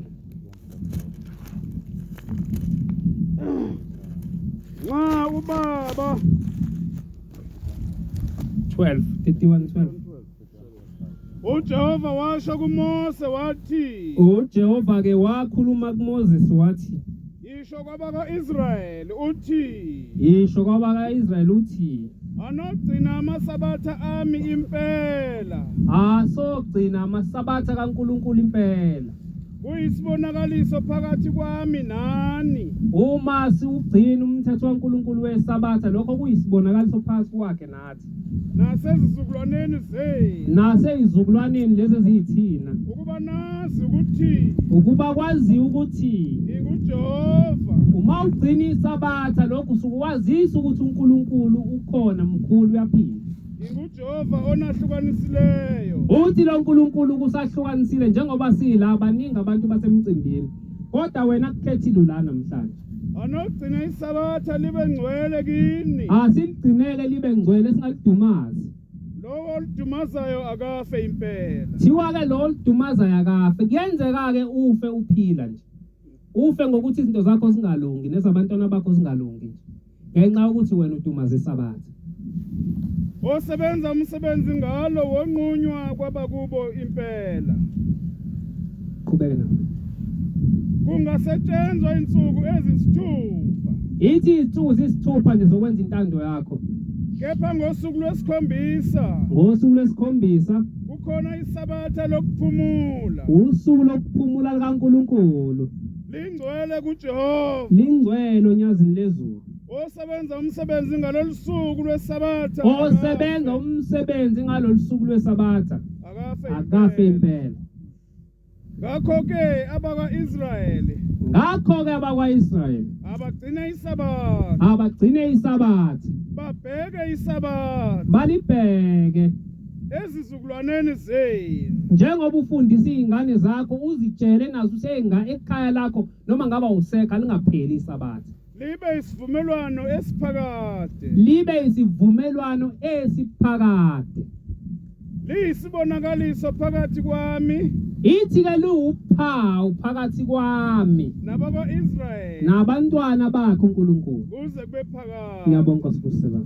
Speaker 1: Nxa ubaba
Speaker 3: 12 31 12.
Speaker 1: uJehova washo kuMose wathi,
Speaker 3: uJehova ke wakhuluma kuMoses wathi,
Speaker 1: yisho kwabakwa-Israyeli uthi,
Speaker 3: yisho kwabaka-Israyeli uthi,
Speaker 1: anogcina amasabatha ami impela,
Speaker 3: asogcina amasabatha kaNkulunkulu impela.
Speaker 1: Kuyisibonakaliso phakathi kwami nani.
Speaker 3: Uma siwugcina umthetho kaNkulunkulu wesabatha, lokho kuyisibonakaliso phakathi kwakhe nathi.
Speaker 1: Nasezizukulwaneni zenu.
Speaker 3: Nasezizukulwaneni lezi eziyithina.
Speaker 1: Ukuba nazi ukuthi.
Speaker 3: Ukuba kwaziwe ukuthi.
Speaker 1: NginguJehova.
Speaker 3: Uma ugcina isabatha, lokho usuke wazisa ukuthi uNkulunkulu ukhona, mkhulu, uyaphila.
Speaker 1: NginguJehova onahlukanisileyo.
Speaker 3: Uthi lo Nkulunkulu kusahlukanisile njengoba sila baningi abantu basemcimbini. Kodwa wena kukhethile la namhlanje.
Speaker 1: Anogcina isabatha libe ngcwele kini.
Speaker 3: Asiligcinele libe ngcwele singalidumazi.
Speaker 1: Lowo oludumazayo akafe impela.
Speaker 3: Thiwa ke lo oludumazayo akafe. Kuyenzeka ke ufe uphila nje. Ufe ngokuthi izinto zakho zingalungi nezabantwana bakho zingalungi nje. Ngenxa yokuthi wena udumaza isabatha.
Speaker 1: Osebenza umsebenzi ngalo wonqunywa kwabakubo impela.
Speaker 3: Qhubeka nawe.
Speaker 1: Kungasetshenzwa insuku ezisithupha.
Speaker 3: Ithi izinsuku zisithupha nje zokwenza intando yakho.
Speaker 1: Kepha ngosuku lwesikhombisa.
Speaker 3: Ngosuku lwesikhombisa
Speaker 1: kukhona isabatha lokuphumula.
Speaker 3: Usuku lokuphumula likaNkulunkulu.
Speaker 1: Lingcwele kuJehova.
Speaker 3: Lingcwele onyazini lezulu.
Speaker 1: Osebenza umsebenzi ngalolu suku lwesabatha.
Speaker 3: Osebenza umsebenzi ngalolu suku lwesabatha. Akafe impela.
Speaker 1: Ngakho-ke abakwa-Israyeli.
Speaker 3: Ngakho-ke abakwa-Israyeli.
Speaker 1: Abagcine isabatha.
Speaker 3: Abagcine isabatha.
Speaker 1: Babheke isabatha.
Speaker 3: Balibheke.
Speaker 1: Ezizukulwaneni zenu.
Speaker 3: Njengoba ufundisa izingane zakho uzitshele nazo usenga ekhaya lakho noma ngaba usekha lingapheli isabatha.
Speaker 1: Libe isivumelwano esiphakade.
Speaker 3: Libe isivumelwano esiphakade.
Speaker 1: Liyisibonakaliso phakathi kwami.
Speaker 3: Ithi ke liwuphawu phakathi kwami
Speaker 1: nabakwa-Israyeli
Speaker 3: nabantwana bakhe uNkulunkulu
Speaker 1: kuze kube phakade.
Speaker 3: Ngiyabonga Nkosi Busika.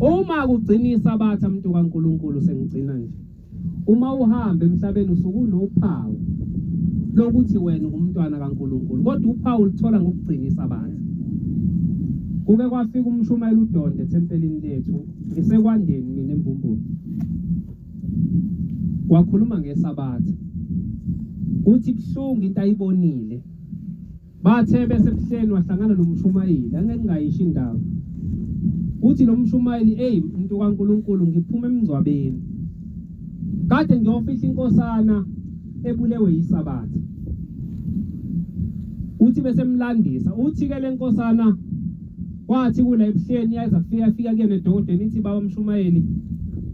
Speaker 3: Uma kugcina isabatha mntu kaNkulunkulu sengigcina nje. Uma uhamba emhlabeni usuke unophawu lokuthi wena ungumntwana kaNkulunkulu, kodwa uphawu uluthola ngokugcina isabatha. Kuke kwafika umshumayeli uDonde ethempelini lethu ngisekwandeni mina eMbumbulu. Wakhuluma ngesabatha. Uthi buhlungu into ayibonile. Bathe besebuhleni wahlangana nomshumayeli, angeke ngingayisho indawo. Uthi lo mshumayeli, "Ey mntu kaNkulunkulu, ngiphuma emngcwabeni. Kade ngiyofihla inkosana ebulewe yisabatha." Uthi besemlandisa, uthi ke lenkosana kwathi kula ebuhleni yaza kufika fika kuyena edokoteni ithi, "Baba mshumayeli,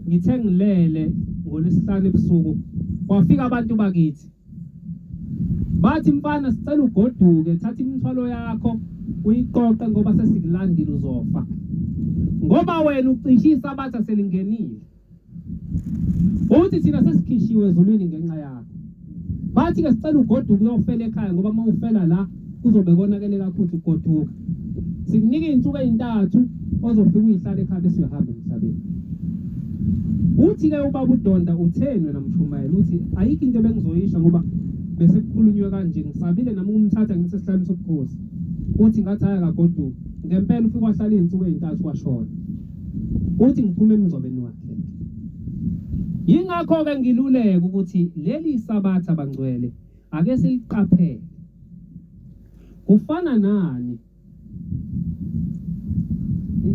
Speaker 3: ngithe ngilele ngolwesihlanu ebusuku. Kwafika abantu bakithi bathi, mfana sicela ugoduke, thatha imithwalo yakho uyiqoqe ngoba sesikulandile uzofa, ngoba wena ucishe isabatha selingenile. Uthi thina sesikhishiwe ezulwini ngenxa yakho. Bathi ke sicela ugoduke uyofela ekhaya ngoba uma ufela la kuzobe konakele kakhulu, ugoduka. Sikunika izinsuku ezintathu ozofika uyihlala ekhaya bese uyahamba emhlabeni. Uthi ke ubaba uDonda, utheni wena mshumayeli? Uthi ayikho into ebengizoyisho ngoba bese kukhulunywe kanje, ngisabile nami ukumthatha ngimse esihlalweni sobukhosi. Uthi ngathi hhayi akagoduke. Ngempela ufike wahlala izinsuku ezintathu washona. Uthi ngiphume emngcwabeni wakhe. Yingakho-ke ngiluleka ukuthi leli sabatha bangcwele ake siliqaphele. Kufana nani?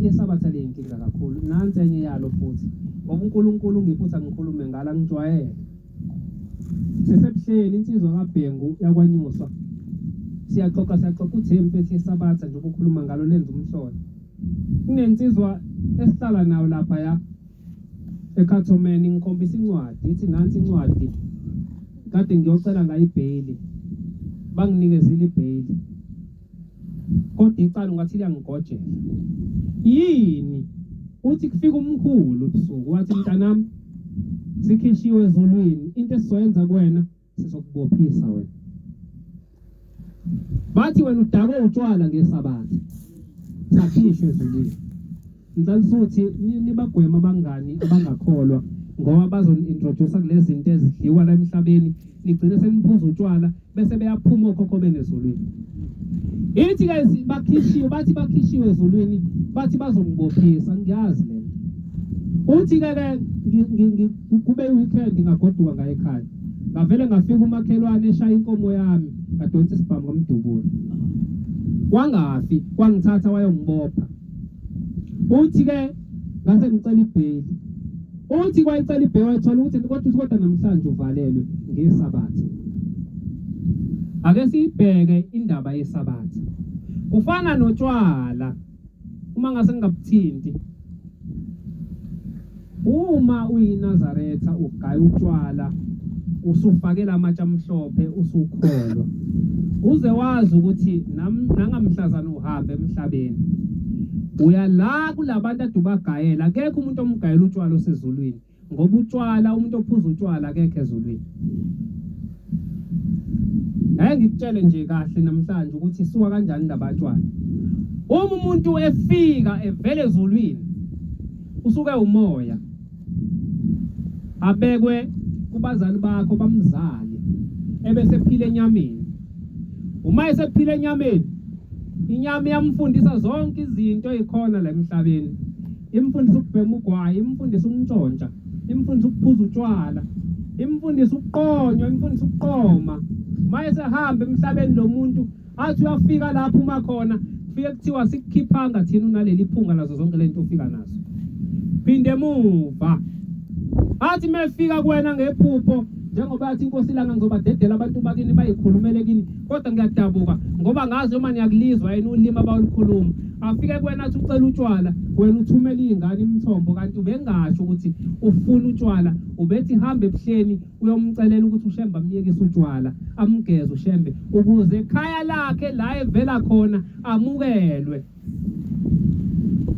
Speaker 3: Isabatha liyinkinga kakhulu. Nansi enye yalo futhi. Ngoba uNkulunkulu ungiphe ukuthi angikhulume ngalo angijwayele. Sisebuhleni insizwa kaBhengu yakwaNyuswa. Siyaxoxa siyaxoxa uthi mfethu isabatha njengoba ukhuluma ngalo lenza umhlolo. Kunensizwa esihlala nayo lapha ya eKhathomeni ngikhombisa incwadi ithi nansi incwadi kade ngiyocela ngayo ibheyili banginikezile ibheyili kodwa icala ungathi liyangigojela yini uthi kufika umkhulu ebusuku wathi mntanami sikhishiwe ezulwini into esizoyenza kuwena sizokubophisa wena bathi wena udakwe utshwala ngesabatha sakhishwe ezulwini Nhlalisuthi nibagwema abangani abangakholwa ngoba bazoni-introduce kulezi zinto ezidliwa la emhlabeni nigcine seniphuza utshwala bese beyaphuma okhokho benu ezulwini. Ithi ke bakhishiwe bathi bakhishiwe ezulwini bathi bazongibophisa ngiyazi le nto. Uthi ke ke kube i-weekend ngagoduka ngaye ekhaya. Ngavele ngafika umakhelwane eshaya inkomo yami ngadonsa isibhamu ngamdubula. Wangafi wangithatha wayongibopha. Uthi ke ngase ngicela ibheyili. Uthi kwayicela ibheyili wayithola ukuthi kodwa kodwa namhlanje uvalelwe ngesabatha. Ake siyibheke indaba yesabatha. Kufana notshwala uma ngase ngingabuthinti. Uma uyiNazaretha ugaya utshwala usufakela amatshe amhlophe usukholwa uze wazi ukuthi nangamhlazana uhambe emhlabeni uya la kulabantu ade ubagayela akekho umuntu omgayela utshwala osezulwini ngoba utshwala umuntu ophuza utshwala akekho ezulwini Ake ngikutshele nje kahle namhlanje ukuthi isuka kanjani indaba yatshwala. Uma umuntu efika evele ezulwini usuke umoya abekwe kubazali bakho bamzale ebese ephila enyameni. Uma esephila enyameni inyama iyamfundisa zonke izinto ezikhona la emhlabeni. Imfundisa ukubhema ugwayi, imfundisa ukuntshontsha, imfundisa ukuphuza utshwala, imfundisa ukuqonywa, imfundisa ukuqoma. Uma esehamba emhlabeni lo muntu athi uyafika lapho uma khona kufike kuthiwa sikukhiphanga thina unaleli phunga lazo zonke lento ofika nazo. Phinde emuva. Athi mefika kuwena ngephupho njengoba yathi inkosi ilanga ngizobadedela abantu bakini bayikhulumele kini kodwa ngiyadabuka ngoba ngazi noma niyakulizwa yini ulimi abalukhuluma afike kuwena athi ucela utshwala wena uthumela iy'ngane imithombo kanti ubengasho ukuthi ufuna utshwala ubethi hamba ebuhleni uyomcelela ukuthi ushembe amyekise utshwala amgeze ushembe ukuze ekhaya lakhe la evela khona amukelwe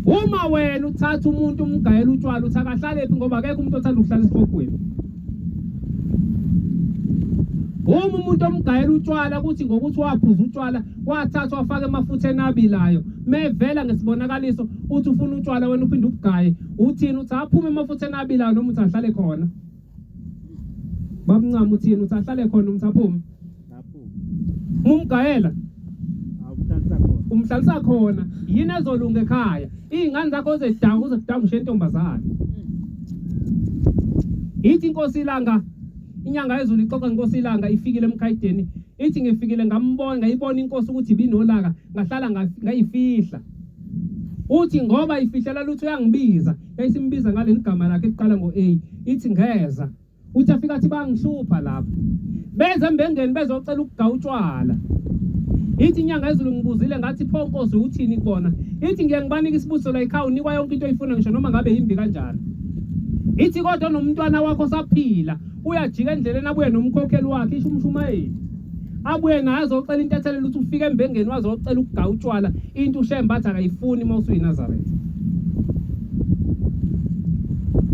Speaker 3: Uma wena uthatha umuntu umgayela utshwala uthi akahlale phi ngoba akekho umuntu othanda ukuhlala esihogweni. Uma umuntu omgayela utshwala kuthi ngokuthi waphuza utshwala wathathwa wafaka emafutheni abilayo mevela ngesibonakaliso uthi ufuna utshwala wena uphinde ubugaye uthini uthi aphume emafutheni abilayo noma uthi ahlale khona Bab'Ncama uthini uthi ahlale khona umuntu aphume?
Speaker 1: Aphume.
Speaker 3: Uma umgayela
Speaker 1: Awumhlalisa khona.
Speaker 3: umhlalisa khona yini ezolunga ekhaya iy'ngane zakho zidanga uze kudanga ushiye intombazane ithi inkosi ilanga inyanga yezulu ixoxa ngenkosi ilanga ifikile emkhayideni ithi ngifikile ngambona ngayibona inkosi ukuthi ibinolaka ngahlala ngayifihla uthi ngoba ifihlela lutho uyangibiza yayisimbiza ngaleli gama lakhe eliqala ngo-A ithi ngeza uthi afika athi bangihlupha lapho beze embengeni bezocela ukuga utshwala ithi inyanga yezulu ngibuzile ngathi pho nkosi uthini kubona ithi ngiye ngibanike isibusiso la ekhaya unikwa yonke into oyifuna ngisho noma ngabe yimbi kanjani Ithi kodwa nomntwana wakho saphila uyajika endleleni abuye nomkhokheli wakhe isho umshumayeli. Abuye naye azocela intethelelo ukuthi ufike embengeni wazocela ukugaya utshwala into uShembe athi akayifuni uma usuyiNazaretha.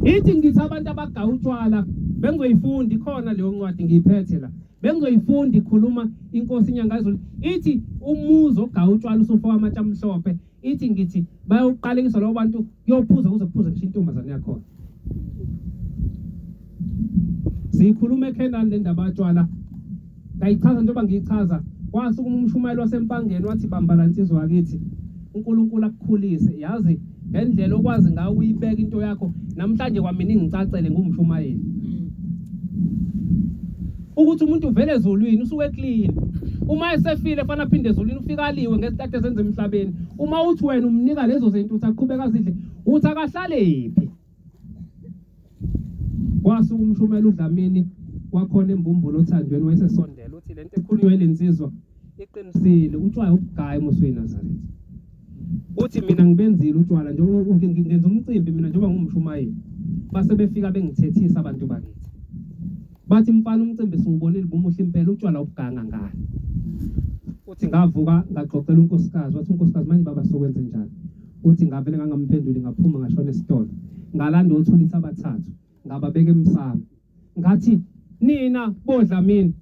Speaker 3: Ithi ngithi abantu abagaya utshwala bengizoyifunda ikhona leyo ncwadi ngiyiphethe la. Bengizoyifunda ikhuluma inkosi iNyangayezulu ithi umuzi ogaya utshwala usufaka amatshe amhlophe ithi ngithi bayoqalekiswa labo bantu kuyophuza kuze kuphuze ngisho intombazane yakhona siyikhuluma eKhenani le ndaba yatshwala ngayichaza njengoba ngiyichaza kwasukuma umshumayeli wasempangeni wathi bamba la nsizwa wakithi uNkulunkulu akukhulise yazi ngendlela okwazi ngayo uyibeka into yakho namhlanje kwamina ingicacele ngumshumayeli ukuthi umuntu uvele ezulwini usuke clean uma esefile fanele aphinde ezulwini ufika aliwe ngesikhathi esenza emhlabeni uma uthi wena umnika lezo zinto uthi aqhubeka azidle uthi akahlalephi kwasuka umshumela uDlamini wakhona embumbulu othandweni wayesesondela uthi lento ekhulunywa ilensizwa iqinisile utshwala ubugaya uma usuyiNazaretha uthi mina ngibenzile utshwala njengoba ngenza umcimbi mina njengoba ngumshumayeli base befika bengithethisa abantu bakithi bathi mfana umcimbi siwubonile bumuhle impela utshwala ubuganga ngani uthi ngavuka ngaxoxela unkosikazi wathi unkosikazi manje baba sokwenze njani uthi ngavele ngangamphenduli ngaphuma ngashona esitolo ngalanda othulisa abathathu ngababeka emsamo ngathi nina bodla mina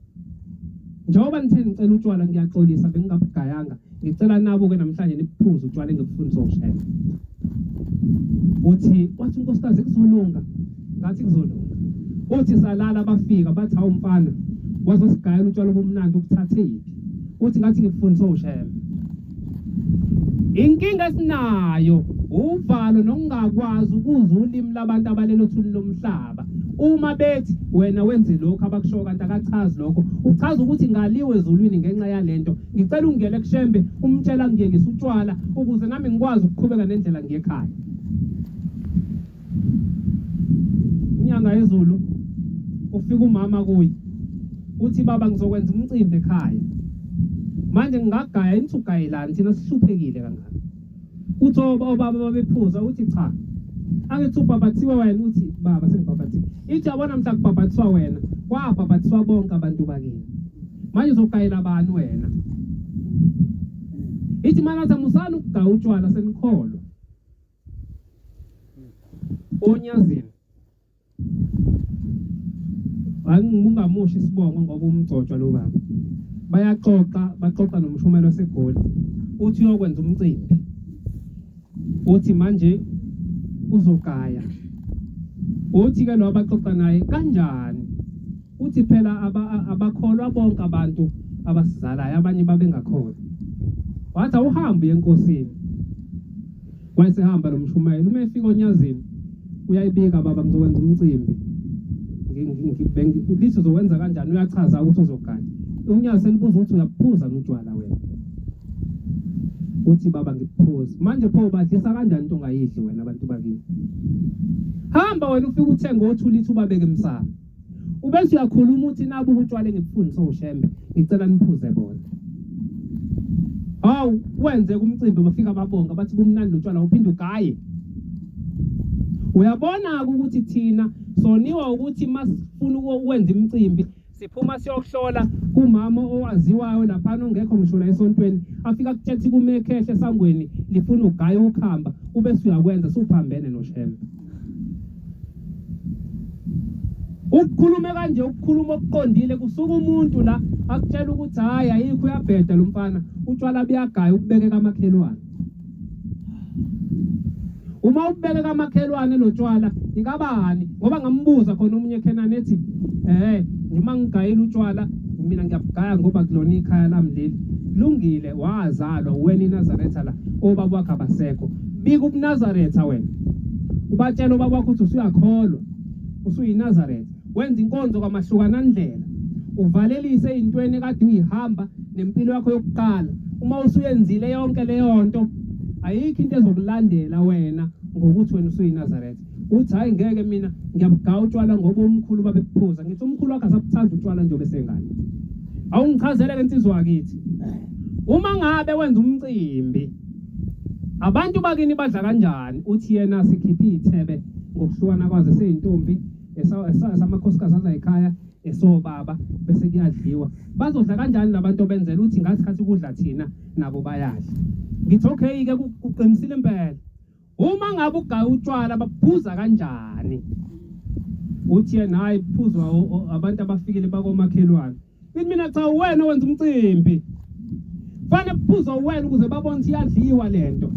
Speaker 3: njengoba nithe ngicela utshwala ngiyaxolisa bengingabugayanga ngicela nabo ke namhlanje nibuphuze utshwala engibufundiswa uShembe uthi wathi unkosikazi kuzolunga ngathi kuzolunga uthi salala bafika bathi hawu mfana wazosigayela utshwala obumnandi ukuthathephi uthi ngathi ngibufundiswa uShembe Inkinga esinayo uvalo nokungakwazi ukuzwa ulimi labantu abalelo thuli lomhlaba. Uma bethi wena wenze lokhu abakushoyo kanti akachazi lokho, uchaza ukuthi ngaliwe ezulwini ngenxa yalento. Ngicela ungene kuShembe umtshela ngiyekise utshwala ukuze nami ngikwazi ukuqhubeka nendlela ngiye ekhaya. Inyanga yezulu ufika umama kuye uthi baba ngizokwenza umcimbi ekhaya manje ngingagaya nithi ugayelani thina sihluphekile kangaka uthi obaba babephuza uthi cha angithi ubhabhathiwe wena uthi baba sengibhabhathiwe ithi yabona mhla kubhabhathiswa wena kwabhabhathiswa bonke abantu bakini manje uzogayela bani wena ithi manje musani ukugaya utshwala senikholwa Onyazini angingamusho isibongo ngoba umgcotshwa lo baba bayaxoxa baxoxa nomshumelo waseGoli uthi uyokwenza umcimbi uthi manje uzogaya uthi ke lo abaxoxa naye kanjani uthi phela abakholwa bonke abantu abasizalayo abanye babengakholwa wathi awuhambe uye enkosini Wayesehamba lo mshumayeli uma efika oNyazini uyayibika baba ngizokwenza umcimbi lithi uzowenza kanjani uyachaza ukuthi uzogana unyazi selibuza ukuthi uyabuphuza notshwala wena uthi baba ngibuphuza manje pho ubadlisa kanjani into ongayidli wena abantu bakini hamba wena ufike uthenge othulithi ubabeke emsamo Ubese uyakhuluma uthi nabu utshwala engibufundiswe uShembe ngicela niphuze bona. Hawu wenze kumcimbi bafika babonga bathi kumnandi lotshwala uphinde ugaye. Uyabona ukuthi thina soniwa ukuthi masifuna ukwenza imicimbi siphuma siyokuhlola kumama owaziwayo laphana ongekho ngisho la esontweni afika kutshethi kumekhehle esangweni lifuna ugaye ukhamba ubese uyakwenza suphambene noShembe. Ukukhuluma kanje ukukhuluma okuqondile kusuka umuntu la akutshela ukuthi hayi ayikho uyabheda lo mfana utshwala buyagaya ukubeke kamakhelwane uma ubeke kamakhelwane lo tshwala ikabani ngoba ngambuza khona omunye eKhenani ethi eh noma ngigayela utshwala mina ngiyabugaya ngoba kulona ikhaya lami leli kulungile wazalwa wena iNazaretha la obaba wakho abasekho Bika ubuNazaretha wena. Ubatshela ubaba wakho ukuthi usuyakholwa. UsuyiNazaretha. Wenza inkonzo kwamahlukanandlela. Uvalelise ezintweni ekade uyihamba nempilo yakho yokuqala. Uma usuyenzile yonke leyo nto, ayikho into ezokulandela wena ngokuthi wena usuyiNazaretha. Uthi hayi ngeke mina ngiyabugaya utshwala ngoba umkhulu babekuphuza. Ngithi umkhulu wakho asabuthanda utshwala njengoba esengane. Awungichazele ke insizwa yakithi. Uma ngabe wenza umcimbi Abantu bakini badla kanjani? Uthi yena sikhiphe ithebe ngokuhlukana kwazo eseyintombi esamakhosikazi azayikhaya esobaba bese kuyadliwa. Bazodla kanjani labantu obenzela uthi ngasikhathi kudla thina nabo bayadla. Ngithi okay ke kuqinisile impela. Uma ngabe ugaya utshwala baphuza kanjani? Uthi yena hayi kuphuzwa abantu abafikile bakomakhelwane. Ngithi mina cha uwena owenza umcimbi. Fanele kuphuzwa uwena ukuze babone ukuthi iyadliwa lento.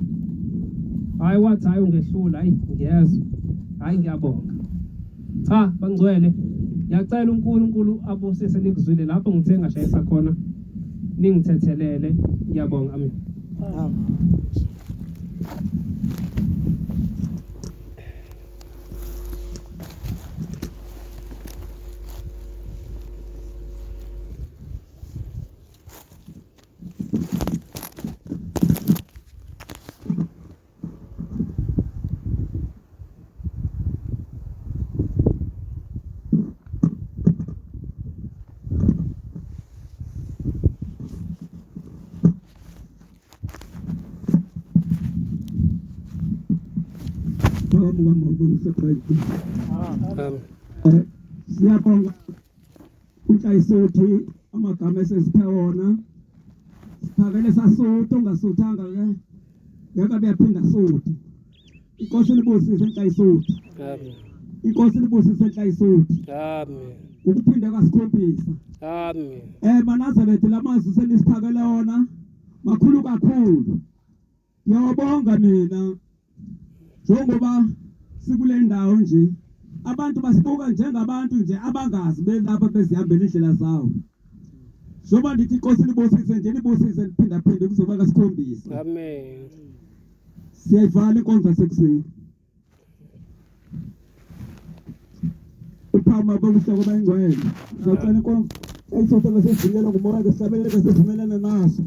Speaker 3: Hayi wathi hayi ungehlula hayi ngiyezwa. Hayi ngiyabonga. Cha bangcwele ngiyacela uNkulunkulu abusise nikuzwile lapho ngithe ngashayisa khona ningithethelele ngiyabonga amen. Amen.
Speaker 1: Siyabonga uNhlayisothi amagama eseziphe wona siphakele sasutha ongasuthanga ke ngeke abe yaphinda suthe inkosi libusise Nhlayisothi
Speaker 3: Amen.
Speaker 1: inkosi libusise Nhlayisothi
Speaker 3: Amen.
Speaker 1: ukuphinde kasikhombisa
Speaker 3: Amen.
Speaker 1: MaNazaretha lamazwi senisiphakele wona makhulu kakhulu ngiyawabonga mina njengoba sikule ndawo nje abantu basibuka njengabantu nje abangazi belapha bezihambela indlela zawo njengoba ndithi inkosi libusise nje libusise liphindaphinde kuzoba kasikhombisa
Speaker 3: Amen.
Speaker 1: siyayivala inkonzo yasekuseni uphama bokuhle kwabangcwele ngizocela inkonzo ayisothe ngesivunyelwa ngumoya ke sihlabelele ke sivumelane naso.